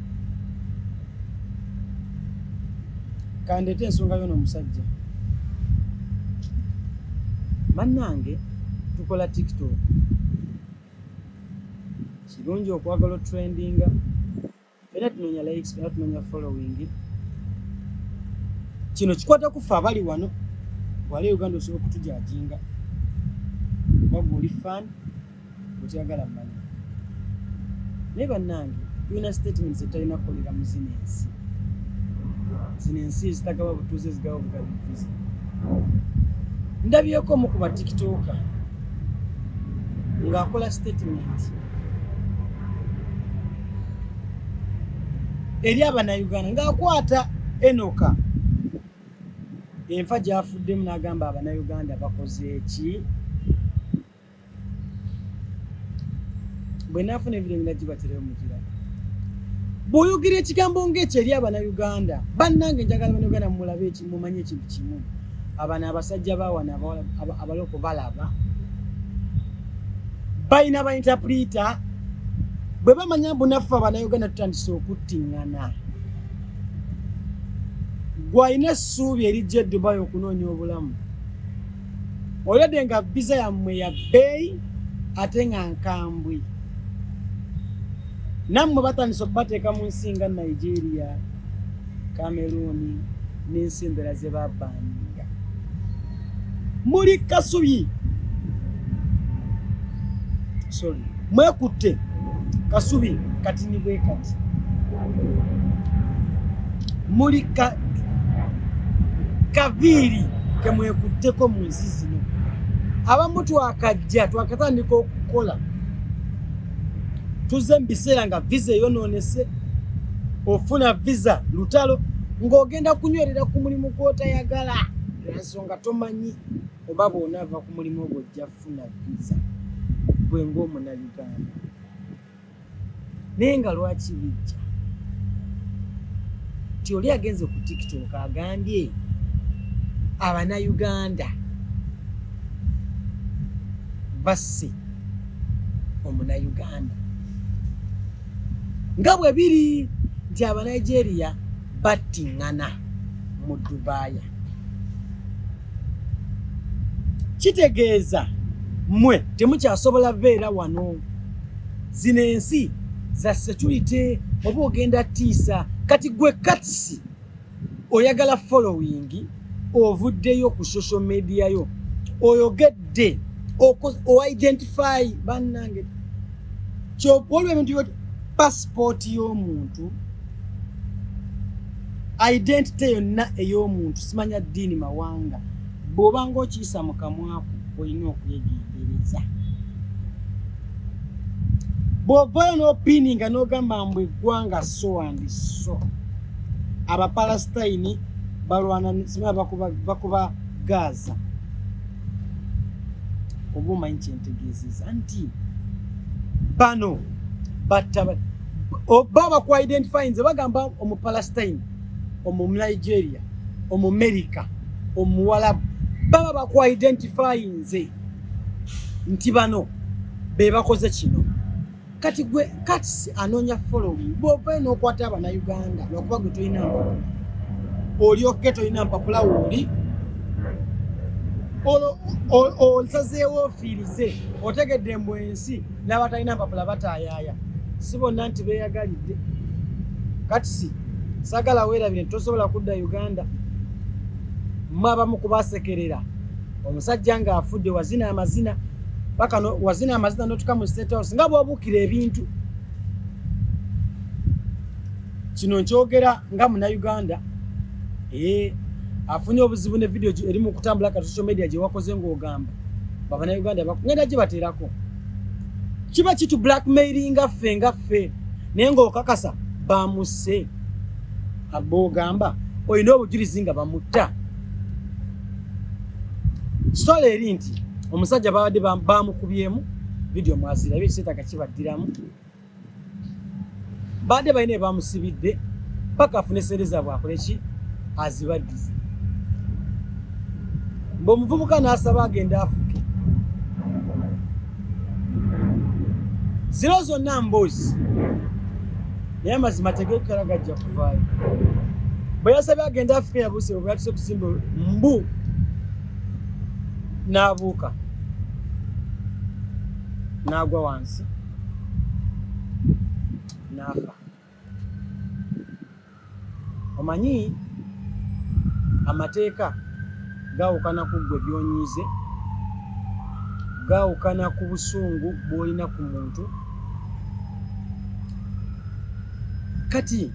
kandeete ensonga yono omusajja bannange tukola tiktok kirungi okwagala otrendinga fena tunoonya likes fena tunoonya following kino kikwata kuffe abali wano wali uganda osobola okutujajinga wagwe oli fan otyagala manya naye bannange tulina statements etalina kukolera mu zino ensi zino ensi ezitagaba butuuze ezigaba bugabi visa ndabyeko omu ku batiktoka ng'akola statement eri abanauganda ng'akwata enoka enfa gy'afuddemu n'agamba abanauganda bakoze ki bwe naafuna ebiro ngenda gibatereyo mugiraba bw'oyogera ekigambo ng'ekyo eri abanauganda bannange njagala abanauganda mulabe mumanye ekintu kimu abano abasajja bawana abaloko balaba balina ba interpreter bwe bamanya mbu naffe abanauganda tutandise okuttiŋŋana gwalina essuubi erijja e Dubai okunoonya obulamu oledde nga visa yammwe ya bbeeyi ate nga nkambwe nammwe batandise okubateeka mu nsi nga Nigeria Cameroon n'ensi endala ze babaninga muli kasubi. Sorry, mwekutte kasubi katini bwe kati muli ka kaviiri kemwekutteko mu nsi zino. Abamu twakajja twakatandika okukola, tuzze mu biseera nga visa eyonoonese, ofuna visa lutalo ng'ogenda kunywerera ku mulimu gw'otayagala lwansonga tomanyi oba bw'onaava ku mulimu ogwo ojja kufuna visa gwe ng'omunayuganda. Naye nga lwaki bijja nti oli agenze ku TikTok agambye abanayuganda basse omunayuganda, nga bwe biri nti abanigeria battiŋŋana mu Dubaaya. Kitegeeza mmwe temukyasobola beera wano. Zino ensi za security, oba ogenda tiisa. Kati gwe Katsi oyagala following, ovuddeyo ku social media yo oyogedde o identify bannange waliwo ebintu, passport y'omuntu, identity yonna ey'omuntu, simanya ddiini, mawanga, bw'obanga okiyisa mu kamwako olina okwegendereza. Bw'ovayo n'opiininga n'ogamba mbu eggwanga so and so, Abapalasitayini balwana, simanya bakuba Gaza, oba omanyi kyentegeezeza nti bano batta oba baku identify nze bagamba Omupalasitayini, Omunigeria, Omumerika, Omuwalabu, baba baku identify nze nti bano be bakoze kino. Kati gwe Kats anoonya following, bw'ovayo n'okwata Abannayuganda lwakuba gwe tolina mpapula, olyoke tolina mpapula, wooli olwo osazeewo ofiirize, otegedde mbu ensi n'abatalina mpapula bataayaaya, si bonna nti beeyagalidde. Kati si saagala weerabire nti tosobola kudda Uganda. Mmwe abamu kubasekerera omusajja ng'afudde, wazina amazina paka no, wazina amazina n'otuka mu State House nga bw'obuukira ebintu. Kino nkyogera nga Munnayuganda ee afunye obuzibu ne vidiyo eri mu kutambula ka social media gye wakoze ng'ogamba Bannayuganda ngenda gye bateerako kiba kitu blackmailinga ffe nga ffe, naye ng'okakasa bamusse, bw'ogamba olina obujulizi nga bamutta. Story eri nti omusajja babadde bamukubyemu vidiyo, mwazirabye, ekiseetaaga kibaddiramu. Badde balina ebamusibidde paka afune sente zaabwe akole ki, azibaddize. Ng'omuvubuka n'asaba agenda afuke. Zino zonna mboozi, naye amazima tegekala gajja kuvaayo. Bwe yasabye agenda afuke, yabuuse bwe yatuse kusimba mbu n'abuuka n'agwa wansi n'afa. Omanyi amateeka gaawukana ku ggwe by'onyiize, gaawukana ku busungu bw'olina ku muntu. Kati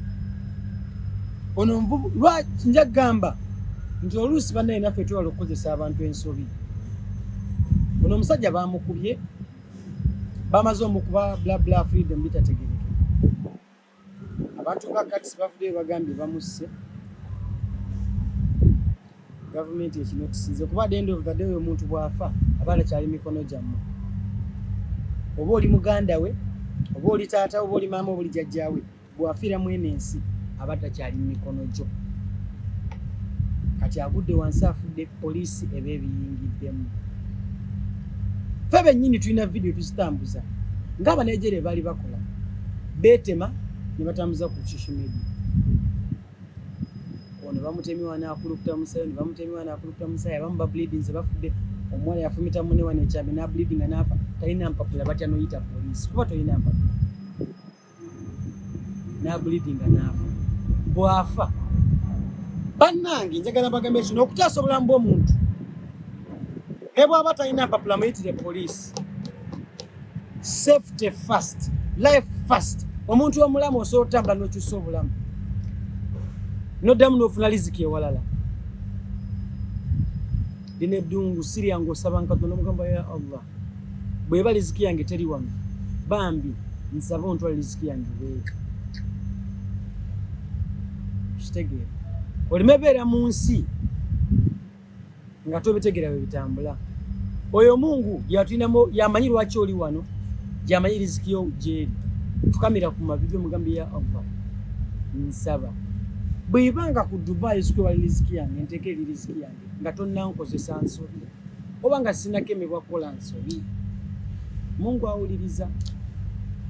ono nvubu lwaki nja kugamba nti oluusi bannaye naffe twewala okukozesa abantu ensobi. Ono omusajja baamukubye, bamaze omukuba bla bla freedom bitategerekeka. Abantu nga Kats bavuddeyo bagambye bamusse, gavumenti ekinotisinze kuba at the end of the day omuntu bw'afa aba takyali mikono gyammwe, oba oli muganda we, oba oli taata, oba oli maama, oba oli jjajjaawe, bw'afiira mu eno ensi aba takyali mu mikono gyo. Kati agudde wansi afudde, poliisi eba ebiyingiddemu. Ffe bennyini tulina vidiyo tuzitambuza ng'Abanigeria baali bakola, beetema ne batambuza ku social media. Ono bamutemye wano akulukuta musayi, ono bamutemye wano akulukuta musayi, abamu bableedinze bafudde, omuwala yafumita munne wano ekyambe n'ableedinga n'afa, talina mpapula, batya n'oyita poliisi kuba tolina mpapula, n'ableedinga n'afa. Bw'afa bannange njagala bagambe kino, okutaasa obulamu bw'omuntu ne bw'aba talina mpapula muyitire poliisi. Safety first, life first. Omuntu omulamu osobola otambula n'okyusa obulamu noddamu n'ofuna riziki ewalala. Lino eddungu si lyangu, osaba Katonda omugamba, ya Allah, bw'eba riziki yange teri wano, bambi nsaba ontwale riziki yange bweru. Kitegeera olime beera mu nsi nga tobitegeera bwe bitambula. Oyo Mungu yatulinamu, yamanyi lwaki oli wano, yamanyi riziki yo gyeri. Fukamira ku mavivi omugambe, ya Allah, nsaba bwebanga ku Dubai sikwe wali riziki yange, nteeka eri riziki yange nga tonnankozesa nsobi oba nga sinakemebwa kukola nsobi. Mungu awuliriza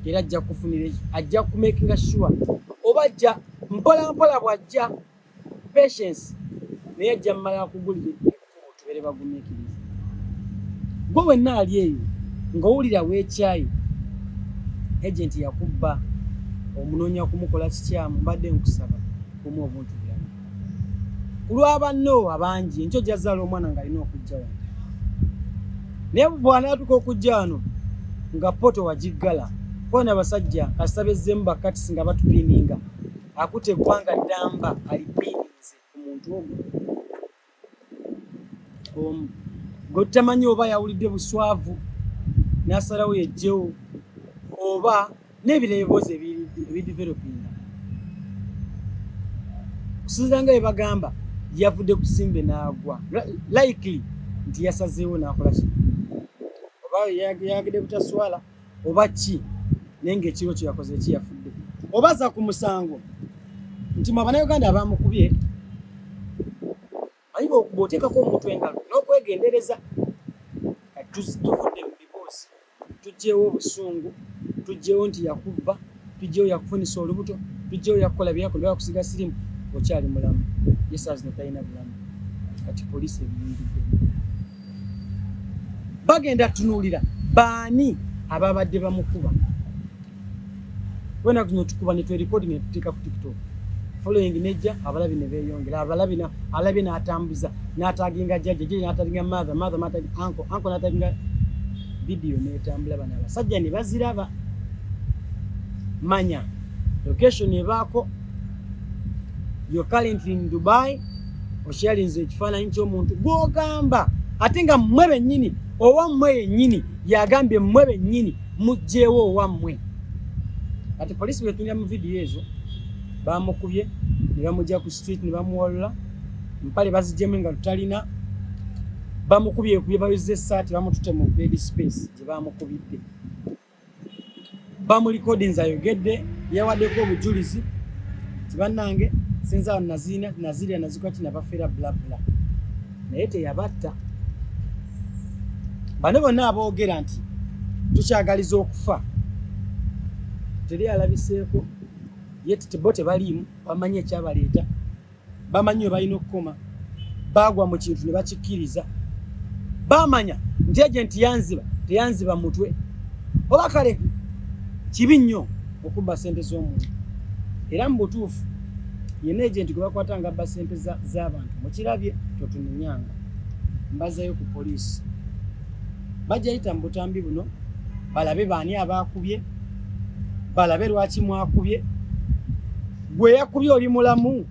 era ajja kufunira, ajja kumakinga sure oba ajja mpola mpola bw'ajja patience, naye ajja mmala akugulira ekkubo. Tubeere bagumiikiriza. Gwe wenna ali eyo ng'owulira weekyayi, agent yakubba, omunoonya kumukola kikyamu, mbadde nkusaba kumu obuntu bulamu ku lw'abanno abangi. Enkyo ojja omwana ng'alina okujja wano, naye bw'anaatuka okujja wano nga poto wagiggala kwana abasajja kasita bezzeemu bakatisi nga batupiininga, akuta eggwanga ddamba alipiininze ku muntu ogwo omu gwe tutamanyi oba yawulidde buswavu n'asalawo yejjewo oba n'ebirala ebiboozi ebidevelopinga. Kusinziira nga bwe bagamba, yavudde ku kizimbe n'agwa, likely nti yasazeewo n'akola ki, oba yayagedde butaswala oba ki, naye ng'ekiro kye yakoze eki yafudde. Oba za ku musango nti mwe Abannayuganda abamukubye, manyi bw'oteekako omuntu engalo n'okwegendereza. Tuvudde mu biboozi, tuggyewo obusungu, tuggyewo nti yakubba, tuggyewo yakufunisa olubuto, tuggyewo yakukola byakola, yakusiga sirimu, okyali mulamu. Ye saa zino talina bulamu. Kati poliisi ebiyingidde, bagenda tunuulira baani ababadde bamukuba. Wenaku zino tukuba ne twerekodi ne tuteeka ku TikTok, following nejja, abalabi ne beeyongera, abalabi alabye n'atambuza n'ataginga jjajja, jjajja n'ataginga mother, mother n'ataginga uncle, uncle n'ataginga, vidiyo n'etambula, bano abasajja ne baziraba. Manya location ebaako, you're currently in Dubai, osharinze ekifaananyi ky'omuntu gw'ogamba, ate nga mmwe bennyini, owammwe yennyini yagambye mmwe bennyini muggyewo owammwe. Kati poliisi bwetunira mu vidiyo ezo, bamukubye ne bamugya ku street ne bamuwalula, mpale bazigyemu nga tutalina, bamukubye ekubye, bayuza essaati, bamutute mu bed space gye bamukubidde, bamulikodinze, ayogedde, yawaddeko obujulizi ti bannange sinza nazirina, nazirya, nazikola ki, nabafeera, blabla, naye teyabatta. Bano bonna aboogera nti tukyagaliza okufa, teri alabiseeko ye bo tebaliimu. Bamanyi ekyabaleeta, bamanyi we balina okukoma. Baagwa mu kintu ne bakikkiriza, bamanya nti agenti yanziba, teyanziba mutwe oba kale. Kibi nnyo okubba sente z'omuntu, era mu butuufu yenna agenti gwe bakwata nga abba sente z'abantu, mukirabye, totunenyanga. Mbazayo ku poliisi, bajja yita mu butambi buno balabe baani abaakubye, balabe lwaki mwakubye. Gwe yakubye oli mulamu?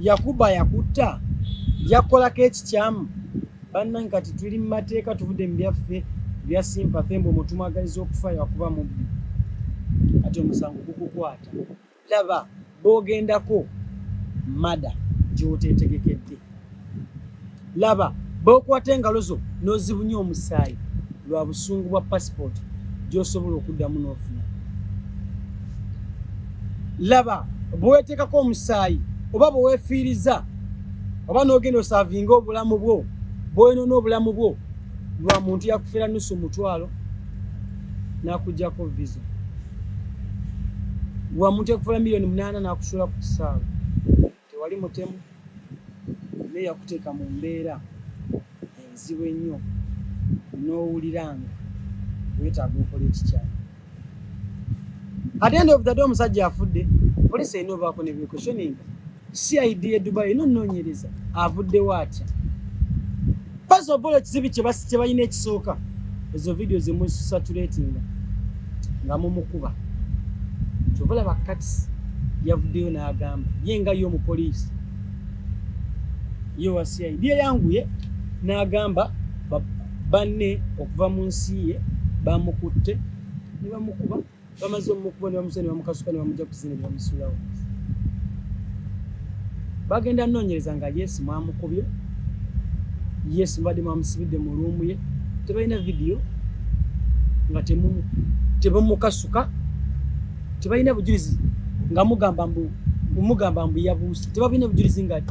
Yakuba, yakutta, yakolako ekikyamu? Bannange, kati tuli mu mateeka, tuvudde mu byaffe bya sympathy mbu omuntu mwagaliza okufa yakuba mubbi. Kati omusango gukukwata. Laba boogendako mada gy'oteetegekedde, laba bookwata engalo zo n'ozibunya omusaayi lwa busungu bwa pasipooti gy'osobola okuddamu n'ofuna. Laba bweweteekako omusaayi oba bweweefiiriza oba n'ogenda osaavinga obulamu bwo, bwoyonoona obulamu bwo lwa muntu yakufera nusu mutwalo n'akuggyako visa, lwa muntu yakufera 8 million n'akusuula ku kisaawe. Tewali mutemu, naye yakuteeka mu mbeera enzibu ennyo n'owulira nga weetaaga okola ekikyamu. At the end of the day, omusajja afudde. Poliisi erina obaako ne bequestioninga, CID e Dubai erina onoonyereza avuddewo atya. First of all, ekizibu kye balina ekisooka, Ezo vidiyo zemusaturatinga nga mumukuba. Kyova olaba Kats yavuddeyo n'agamba ye nga ye omupoliisi ye owa CID yeyanguye n'agamba banne okuva mu nsi ye bamukutte ne bamukuba. Bamaze omukuba ne bamusa ne bamukasuka ne bamugya ku kizimbe ne bamusuulawo. Bagenda noonyereza nga yes mwamukubye, yes mubadde mwamusibidde mu luumu ye, tebalina vidiyo nga tebamukasuka, tebalina bujulizi nga mugamba mbu mugamba mbu yabuuse, tebalina bujulizi nga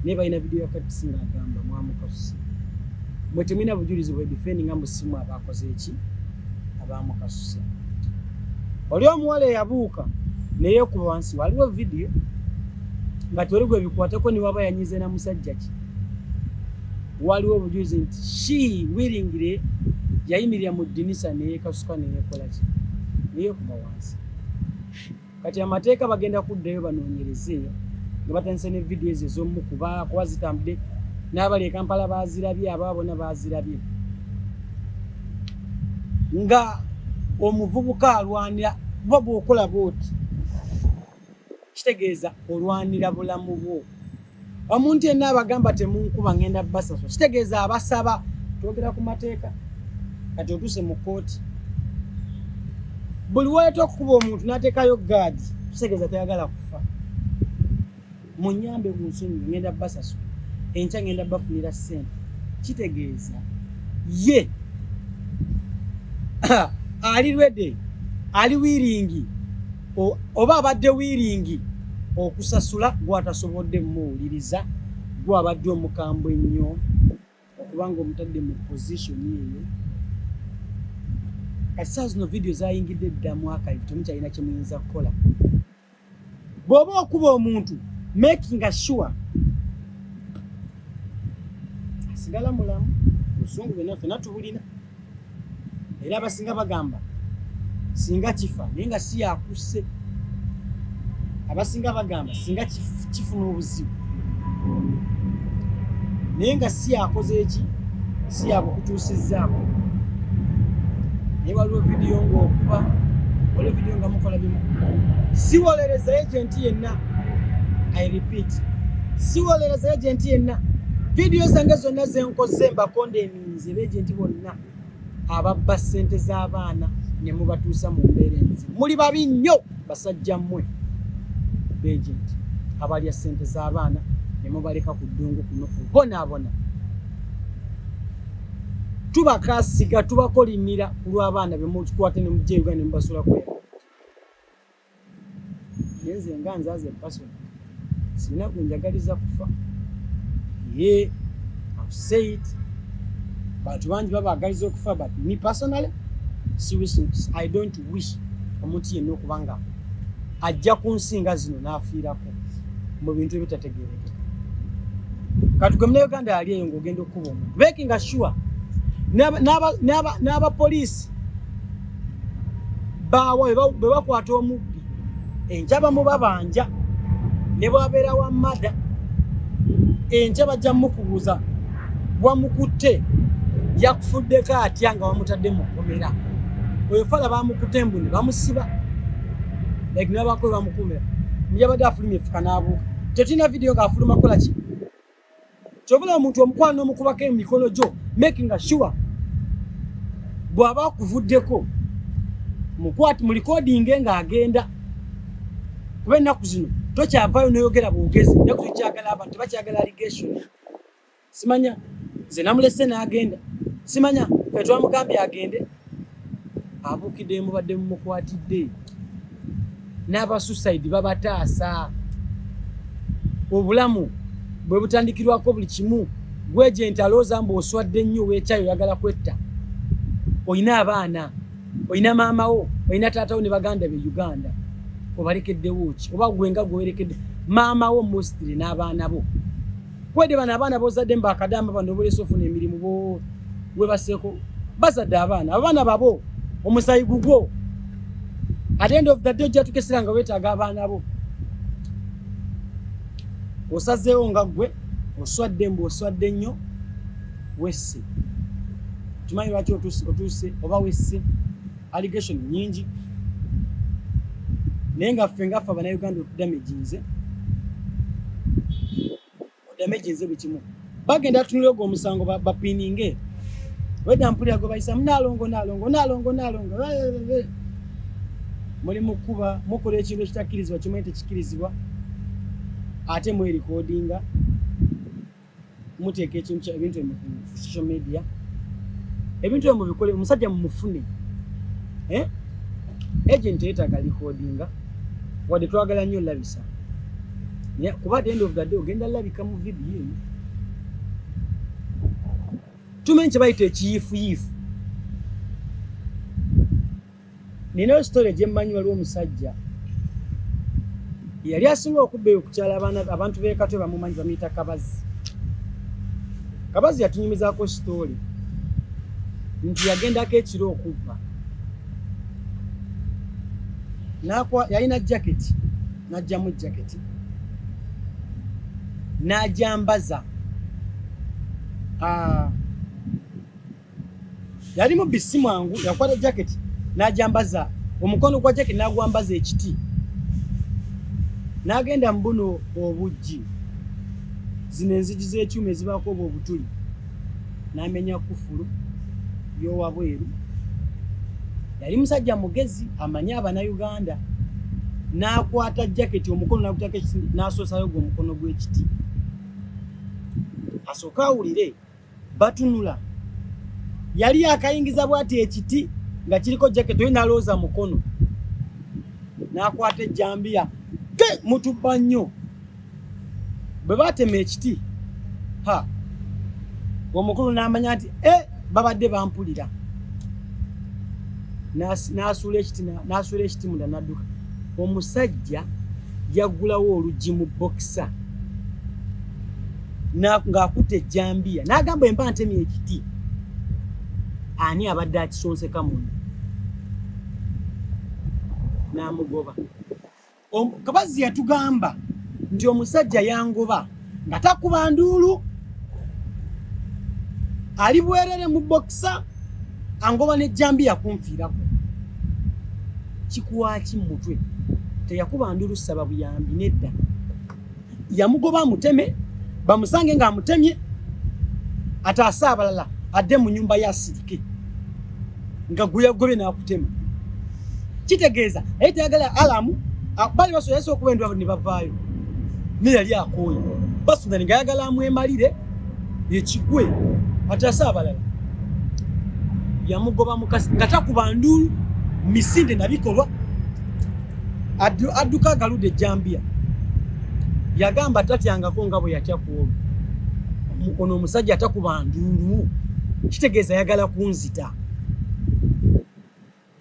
naye balina vidiyo ya Kats nga agamba mwamukasuse. Mwe temulina bujulizi bwe defending mbu si mwe abaakoze eki abamukasuse. Oli omuwala eyabuuka neyeekuba wansi, waliwo vidiyo nga tewali gwe bikwatako niwaba yanyize na musajja ki, waliwo obujulizi nti she willingly yayimirira mu ddinisa neyekasuka neyekola ki neyeekuba wansi. Kati amateeka bagenda kuddayo banoonyereze nga batandise ne vidiyo ezo ez'omukuba kuba zitambudde n'abali e Kampala baazirabye, aba bona baazirabye nga omuvubuka alwanira kuba bw'okola bw'oti kitegeeza olwanira bulamu bwo. Omuntu yenna abagamba temunkuba ngenda basasula kitegeeza abasaba. Twogera ku mateeka kati otuuse mu kkooti, buli weeta okukuba omuntu n'ateekayo gaadi kitegeeza tayagala kufa. Munyambe munsonyiwe ngenda basasula enkya ngenda bafunira ssente, kitegeeza ye ali ready, ali wiringi oba abadde wiringi okusasula gwatasobodde muwuliriza, gwabadde omukambwe ennyo okubanga omutadde mu position eyo. Kati saa zino vidiyo zayingidde dda mu archive, temukyalina kye muyinza kukola. Bw'oba okuba omuntu making sure asigala mulamu, obusungu byonna ffenna tubulina, era abasinga bagamba singa kifa naye nga si yakusse. Abasinga bagamba singa kifuna obuzibu naye nga si yakoze eki, si yabukutuusizzaako. Naye waliwo vidiyo ng'okuba, waliwo vidiyo nga mukola bimu. Siwolereza agenti yenna, I repeat, siwolereza agenti yenna. Vidiyo zange zonna zenkoze mbakondeminze beagenti bonna ababba ssente z'abaana ne mubatuusa mu mbeera enzibu. Muli babi nnyo basajja mmwe beagenti abalya ssente z'abaana ne mubaleka ku ddungu kuno kubonaabona. Tubakasiga, tubakolimira ku lw'abaana be mukwata ne mujja e Uganda ne mubasuulako. Naye nze nga nze as a person sirina gwe njagaliza kufa. Ye I've say it, bantu bangi babaagaliza okufa, but me personally I don't wish omuntu yenna okuba nga ajja ku nsi nga zino n'afiirako mu bintu ebitategeerekeka. Kati gwe Munnayuganda ali eyo ng'ogenda okukuba omuntu, making sure n'abapoliisi baawa bwe bakwata omubbi enkya bamubabanja, ne bw'abeera wa mada enkya bajja mukubuuza wamukutte yakufuddeko atya nga wamutadde mu kkomera. Oyo fala bamukutte mbu ne bamusiba like nabako bamukumira yabadde afulumya effuka n'abuuka. Tetulina vidiyo ng'afuluma kukola ki. Kyova omuntu omukwano n'omukubako emikono gyo, making sure bw'aba akuvuddeko mukwati mu recording ng'agenda, kuba ennaku zino tokyavaayo n'oyogera bwogezi. Ennaku zokyagala abantu tebakyagala allegation. Simanya nze namulese n'agenda, simanya fe twamugambye agende, abuukidde mubadde mumukwatidde. N'abasuicide babataasa. Obulamu bwe butandikirwako buli kimu. Gwegye nti alowooza mbu oswadde nnyo weekyayo oyagala kwetta, olina abaana, olina maama wo, olina taata wo ne baganda be Uganda, obalekeddewo ki? Oba gwe nga gwe werekedde maama wo mostly n'abaana bo. Kwede bano abaana b'ozadde mbu akadamba bano obolesa ofuna emirimu bo webaseeko bazadde abaana, abaana babo omusayi gugwo. At the end of the day ojja tukesera nga weetaaga abaana bo. Osazeewo nga ggwe oswadde mbu oswadde nnyo wesse. Tetumanyi lwaki otuuse oba wesse, allegation nyingi, naye nga ffe ngaffe Abannayuganda otudamaginze, odamaginze buli kimu. Bagenda tunula ogwo omusango bapininge wedda mpulira gwe bayisamu naalongo naalongo naalongo naalongo. Muli mukuba mukola ekintu ekitakkirizibwa, kimanyi tekikkirizibwa, ate mwerikoodinga, muteeka ekintu ebintu ebyo ku social media. Ebintu ebyo mubikole, omusajja mumufune. Eh? Agent yeetaaga recordinga, wadde twagala nnyo labisa, naye kuba at the end of the day ogenda labika mu video eno. Tumanyi kye bayita ekiyiifuyiifu. Ninayo story gyemmanyi. Waliwo omusajja yali asinga okubba eyo kukyala, abaana abantu b'e Katwe bamumanyi, bamuyita Kabazi. Kabazi yatunyumizaako story nti yagendako ekiro okubba. Yalina jaketi, n'ajjamu jaketi n'ajambaza. Ah, yali mubbi si mwangu. Yakwata jaketi n'ajambaza omukono gwa jaketi, n'agwambaza ekiti, n'agenda mu buno obuggi, zino enzigi z'ekyuma ezibaako obwo obutuli, n'amenya kufulu y'owabweru. Yali musajja mugezi, amanyi Abanayuganda. N'akwata jaketi, omukono n'agutako ekiti, n'asoosayo gwe omukono gw'ekiti asooke awulire batunula. Yali akayingiza bw'ati ekiti nga kiriko jaketi, oyo n'alowooza mukono, n'akwata ejjambiya ke mutubba nnyo. Bwe baatema ekiti, ha, omukulu n'amanya nti e babadde bampulira. N'asuula ekiti, n'asuula ekiti munda, n'adduka. Omusajja yaggulawo oluggi mu bokisa ng'akutte ejjambiya, n'agamba, "Emba ntemye ekiti, ani abadde akisonseka muno?" N'amugoba. Kabazi yatugamba nti omusajja yangoba nga takuba nduulu, ali bwerere mu bokisa, angoba n'ejjambiya kunfiirako. Kikuwaki mu mutwe? Teyakuba nduulu saba buyambi, nedda. Yamugoba amuteme, bamusange ng'amutemye, ataase abalala, adde mu nyumba ya asirike nga gwe yagobye n'akutema. Kitegeeza naye teyagala alamu. Bali basobola yasa okuba endwa ne bavaayo, naye yali akooye basundani nga ayagala amwemalire ekigwe ataase abalala. Yamugoba mukasi nga takuba nduulu misinde nabikolwa. Adduka agaludde ejjambiya. Yagamba tatyangako nga bwe yatya ku olwo. Ono omusajja atakuba nduulu, kitegeeza ayagala kunzita.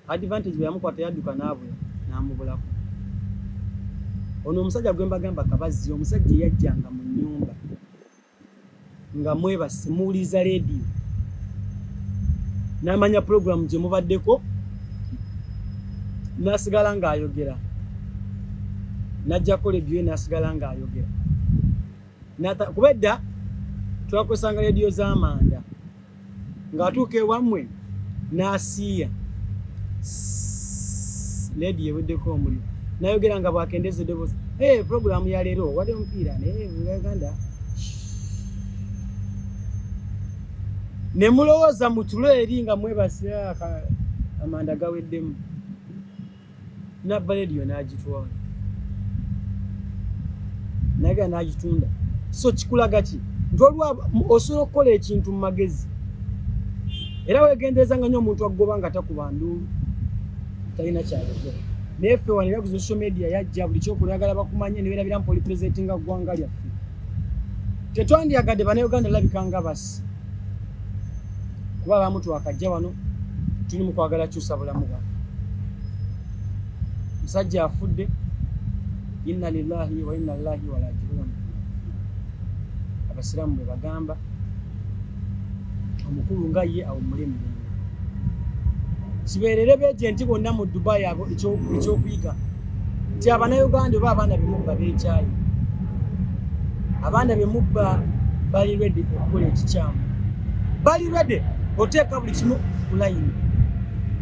Advantage bwe yamukwata, yadduka n'abula, n'amubulako. Ono omusajja gwe mbagamba, Kabazzi, omusajja eyajjanga mu nnyumba nga mwebase, muwuliriza leediyo, n'amanya pulogulaamu gye mubaddeko, n'asigala ng'ayogera, n'ajjako leediyo ye n'asigala ng'ayogera. Kuba edda twakozesanga leediyo z'amanda, ng'atuuka ewammwe n'asiiya leediyo eweddeko omuliro, n'ayogera nga bw'akendeeza eddoboozi, "Hey, pulogulaamu ya leero wadde omupiira naye Uganda," ne mulowooza mu tulo eri nga mwebase, amanda gaweddemu, nabba leediyo n'agitwala, nagera n'agitunda. So kikulaga ki? Nti waliwo osobola okukola ekintu mu magezi, era wegendereza nga nnyo omuntu agoba nga takuba nduulu, talina kyayogera. Naye ffe wano era ku social media yajja buli kyokola oyagala bakumanye, ne beerabira mpa oli presentinga ggwanga lyaffe. Tetwandyagadde Bannayuganda labika nga basi, kuba abamu twakajja wano, tuli mu kwagala kyusa bulamu bwaffe. Musajja afudde, inna lillahi wa inna lillahi wa rajiun, abasiraamu bwe bagamba. Omukulu nga ye awummule emirembe. Kibeerere beejenti bonna mu Dubai abo ekyokuyiga nti Abannayuganda oba abaana bemubba beekyayi, abaana bemubba bali ready okukola ekikyamu, bali ready. Oteeka buli kimu ku layini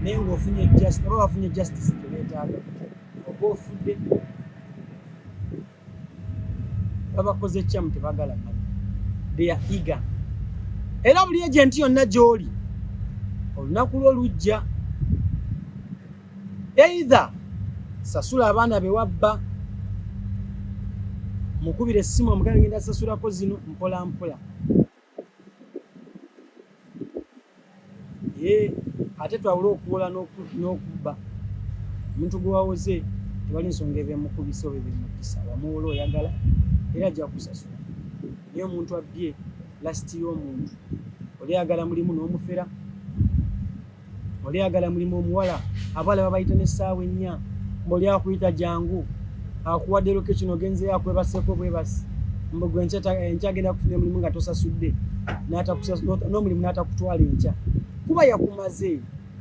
naye ng'ofunye justice oba bafunye justice gye beetaaga oba ofudde babakoze kyamu tebagala manya they are eager era buli agenti yonna gy'oli olunaku lwo lujja either sasula abaana be wabba mukubire essimu omugambe ngenda sasulako zino mpola mpola ye ate twawule okuwola n'okubba omuntu gwe wawoze tewali nsonga eba emukubisa oba eba emukisa wamuwola oyagala era ajja kusasula naye omuntu abbye lasiti y'omuntu oli ayagala mulimu n'omufera oli ayagala mulimu omuwala abawala babayita n'essaawa ennya mbu oli akuyita jangu akuwadde location ogenzeyo akwebaseko bwebasi mbu gwe enkya agenda kufuna omulimu nga tosasudde n'omulimu n'atakutwala enkya kuba yakumaze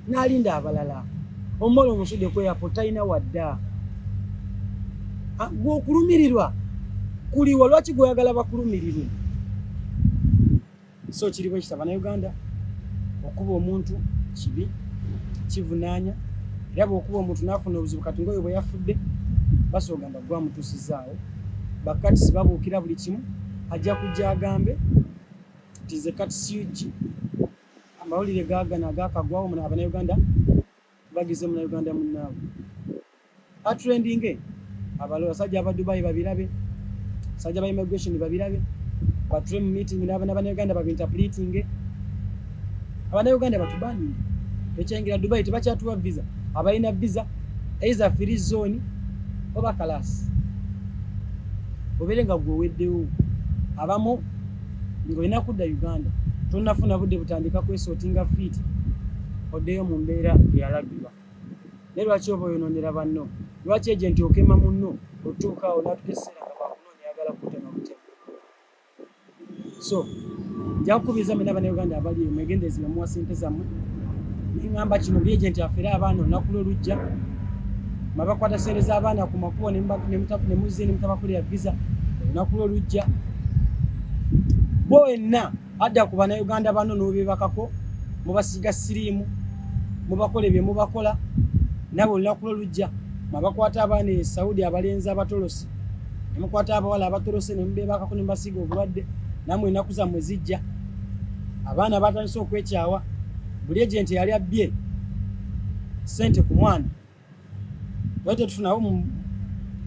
n'alinda abalala omuwala omusudde ku airport talina wadda gwe okulumirirwa kuliwa lwaki gweyagala bakulumirirwe So kiri bwe kityo Bannayuganda, okuba omuntu kibi, kivunaanya era bw'okuba omuntu n'afuna obuzibu kati ng'oyo bwe yafudde basobola ogamba gwamutuusizaawo bakatisi babuukira buli kimu ajja kujja agambe nti ze katisi ug amawulire gaagano agakagwawo Abannayuganda bagize Munnayuganda munnaabwe. Atrendinge abalo basajja aba Dubai babirabe, basajja ba immigration babirabe, batule mu meeting n'abannayuganda babinterpretinge, abannayuganda batubaninge tekyayingira Dubai tebakyatuwa visa, abalina visa either free zone oba kalasi obeere nga gwe oweddewo abamu ng'olina kudda Uganda tonnafuna budde butandika kwesootinga fiiti oddeyo mu mbeera eyalagirwa. Naye lwaki oba oyononera banno? Lwaki agent okema munno otuuka awo natuka ekiseera nga bwakunoonya ayagala kukutema butemi? So nja kukubiriza mwena abanauganda abali eyo mwegendereze bemuwa sente zammwe. Nengamba kino buli agent afere abaana olunaku lwe lujja mwabakwata sente z'abaana ku makubo nemuzze nemutabakolera visa olunaku lwe lujja bo wenna adda ku banauganda bano n'obebakako mubasiiga siriimu mubakole bye mubakola nawe olunaku lwo lujja mwabakwata abaana e Saudi abalenzi abatolosi nemukwata abawala abatolose nemubebakako nemubasiiga obulwadde namwe enaku zammwe zijja abaana batandise okwekyawa buli ejenti yali abbye sente ku mwana naye tetufunawo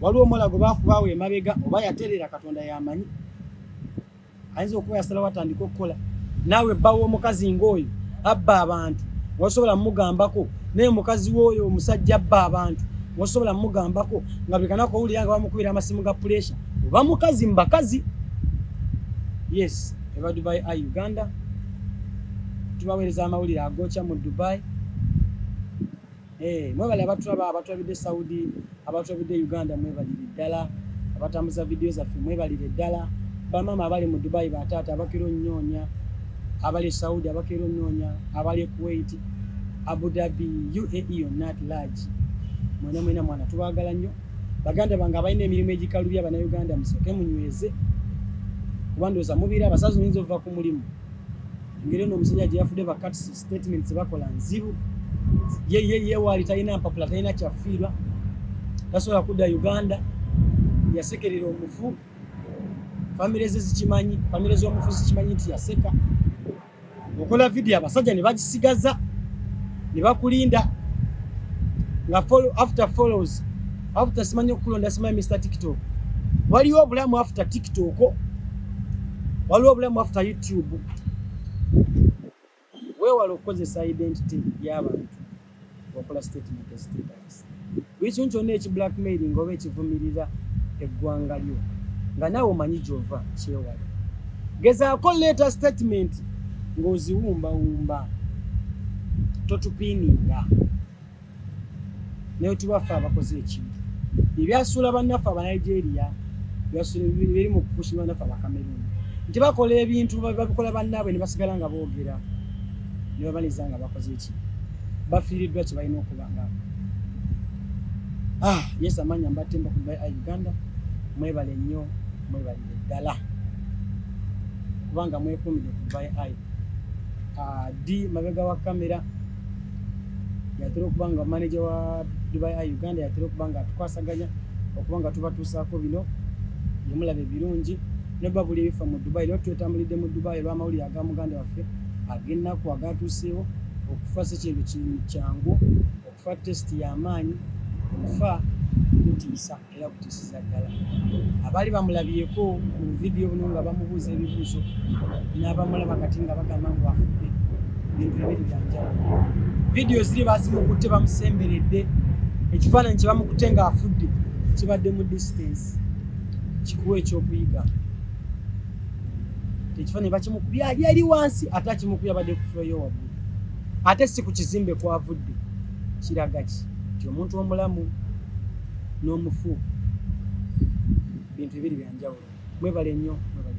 waliwo omuwala gwe bakubaawo emabega oba yaterera katonda yamanyi ayinza okuba yasalawo atandika okukola naawe bba w'omukazi ng'oyo abba abantu wasobola mugambako naye mukazi w'oyo omusajja abba abantu wasobola mugambako nga buli kanaku owulira nga bamukubira amasimu ga puresha oba mukazi mu bakazi yes eba dubai i uganda tubaweereza amawulire agookya mu dubai Eh, mwebale abatulaba abatulabidde Saudi, abatulabidde Uganda mwebalire ddala, abatambuza vidiyo zaffe mwebalire ddala, bamaama abali mu Dubai, bataata abakira onnoonya, abali e Saudi abakira onnoonya, abali e Kuwait, Abu Dhabi, UAE yonna at large, mwena mwena mwana tubaagala nnyo. Baganda bange abalina emirimu egikalubya Bannayuganda musooke munyweze, kuba ndowooza mubira abasazi oyinza ova ku mulimu engeri eno omusajja gye yafudde ba Kats statements bakola nzibu ye ye ye wali talina mpapula talina kyafiirwa tasobola kudda Uganda yasekerera omufu famire ze zikimanyi famire z'omufu zikimanyi nti yaseka okola vidiyo abasajja ne bagisigaza ne bakulinda nga follow, after follows after simanyi okukulonda simanyi Mr TikTok waliwo obulamu after TikTok waliwo obulamu after YouTube weewale okukozesa identity y'abantu okola statement eziteetagisa buli kintu kyonna eki blackmailing oba ekivumirira eggwanga lyo nga naawe omanyi gy'ova kyewale gezaako leeta statement ng'oziwumbawumba totupiininga naye tuba ffe abakoze ekintu ebyasuula bannaffe abanigeria biri mu kupushima bannaffe abakameruni nti bakola ebintu babikola bannaabwe ne basigala nga boogera ne babaliza nga bakoze eki bafiiriddwa kye balina okuba nga ah, yes amanya mbatemba ku by uganda mwebale nnyo mwebalire ddala kubanga mwekuumire ku by. D mabega wa kamera yatera okuba nga manager wa Dubai Eye Uganda yatera okuba nga atukwasaganya okuba nga tubatuusaako bino yemulaba ebirungi noba buli ebifa mu Dubai. Leero twetambulidde mu Dubai olw'amawulire aga muganda waffe ag'ennaku agatuuseewo. Okufa si kintu kyangu, okufa test y'amaanyi, okufa kutiisa era kutiisiza ddala. Abaali bamulabyeko mu vidiyo buno nga bamubuuza ebibuuzo n'abamulaba kati nga bagamba ngu afudde, bintu bibiri byanjawulo. Vidiyo ziri bazimukutte bamusemberedde, ekifaananyi kye bamukutte ng'afudde kibadde mu distance, kikuwa ekyokuyiga. Ekifaananyi bakimukubye ali eri wansi, ate akimukubye abadde ku floor yo waggulu, ate si ku kizimbe kwavudde. Kiraga ki? Nti omuntu omulamu n'omufu bintu bibiri byanjawulo. Mwebale nnyo, mwebale.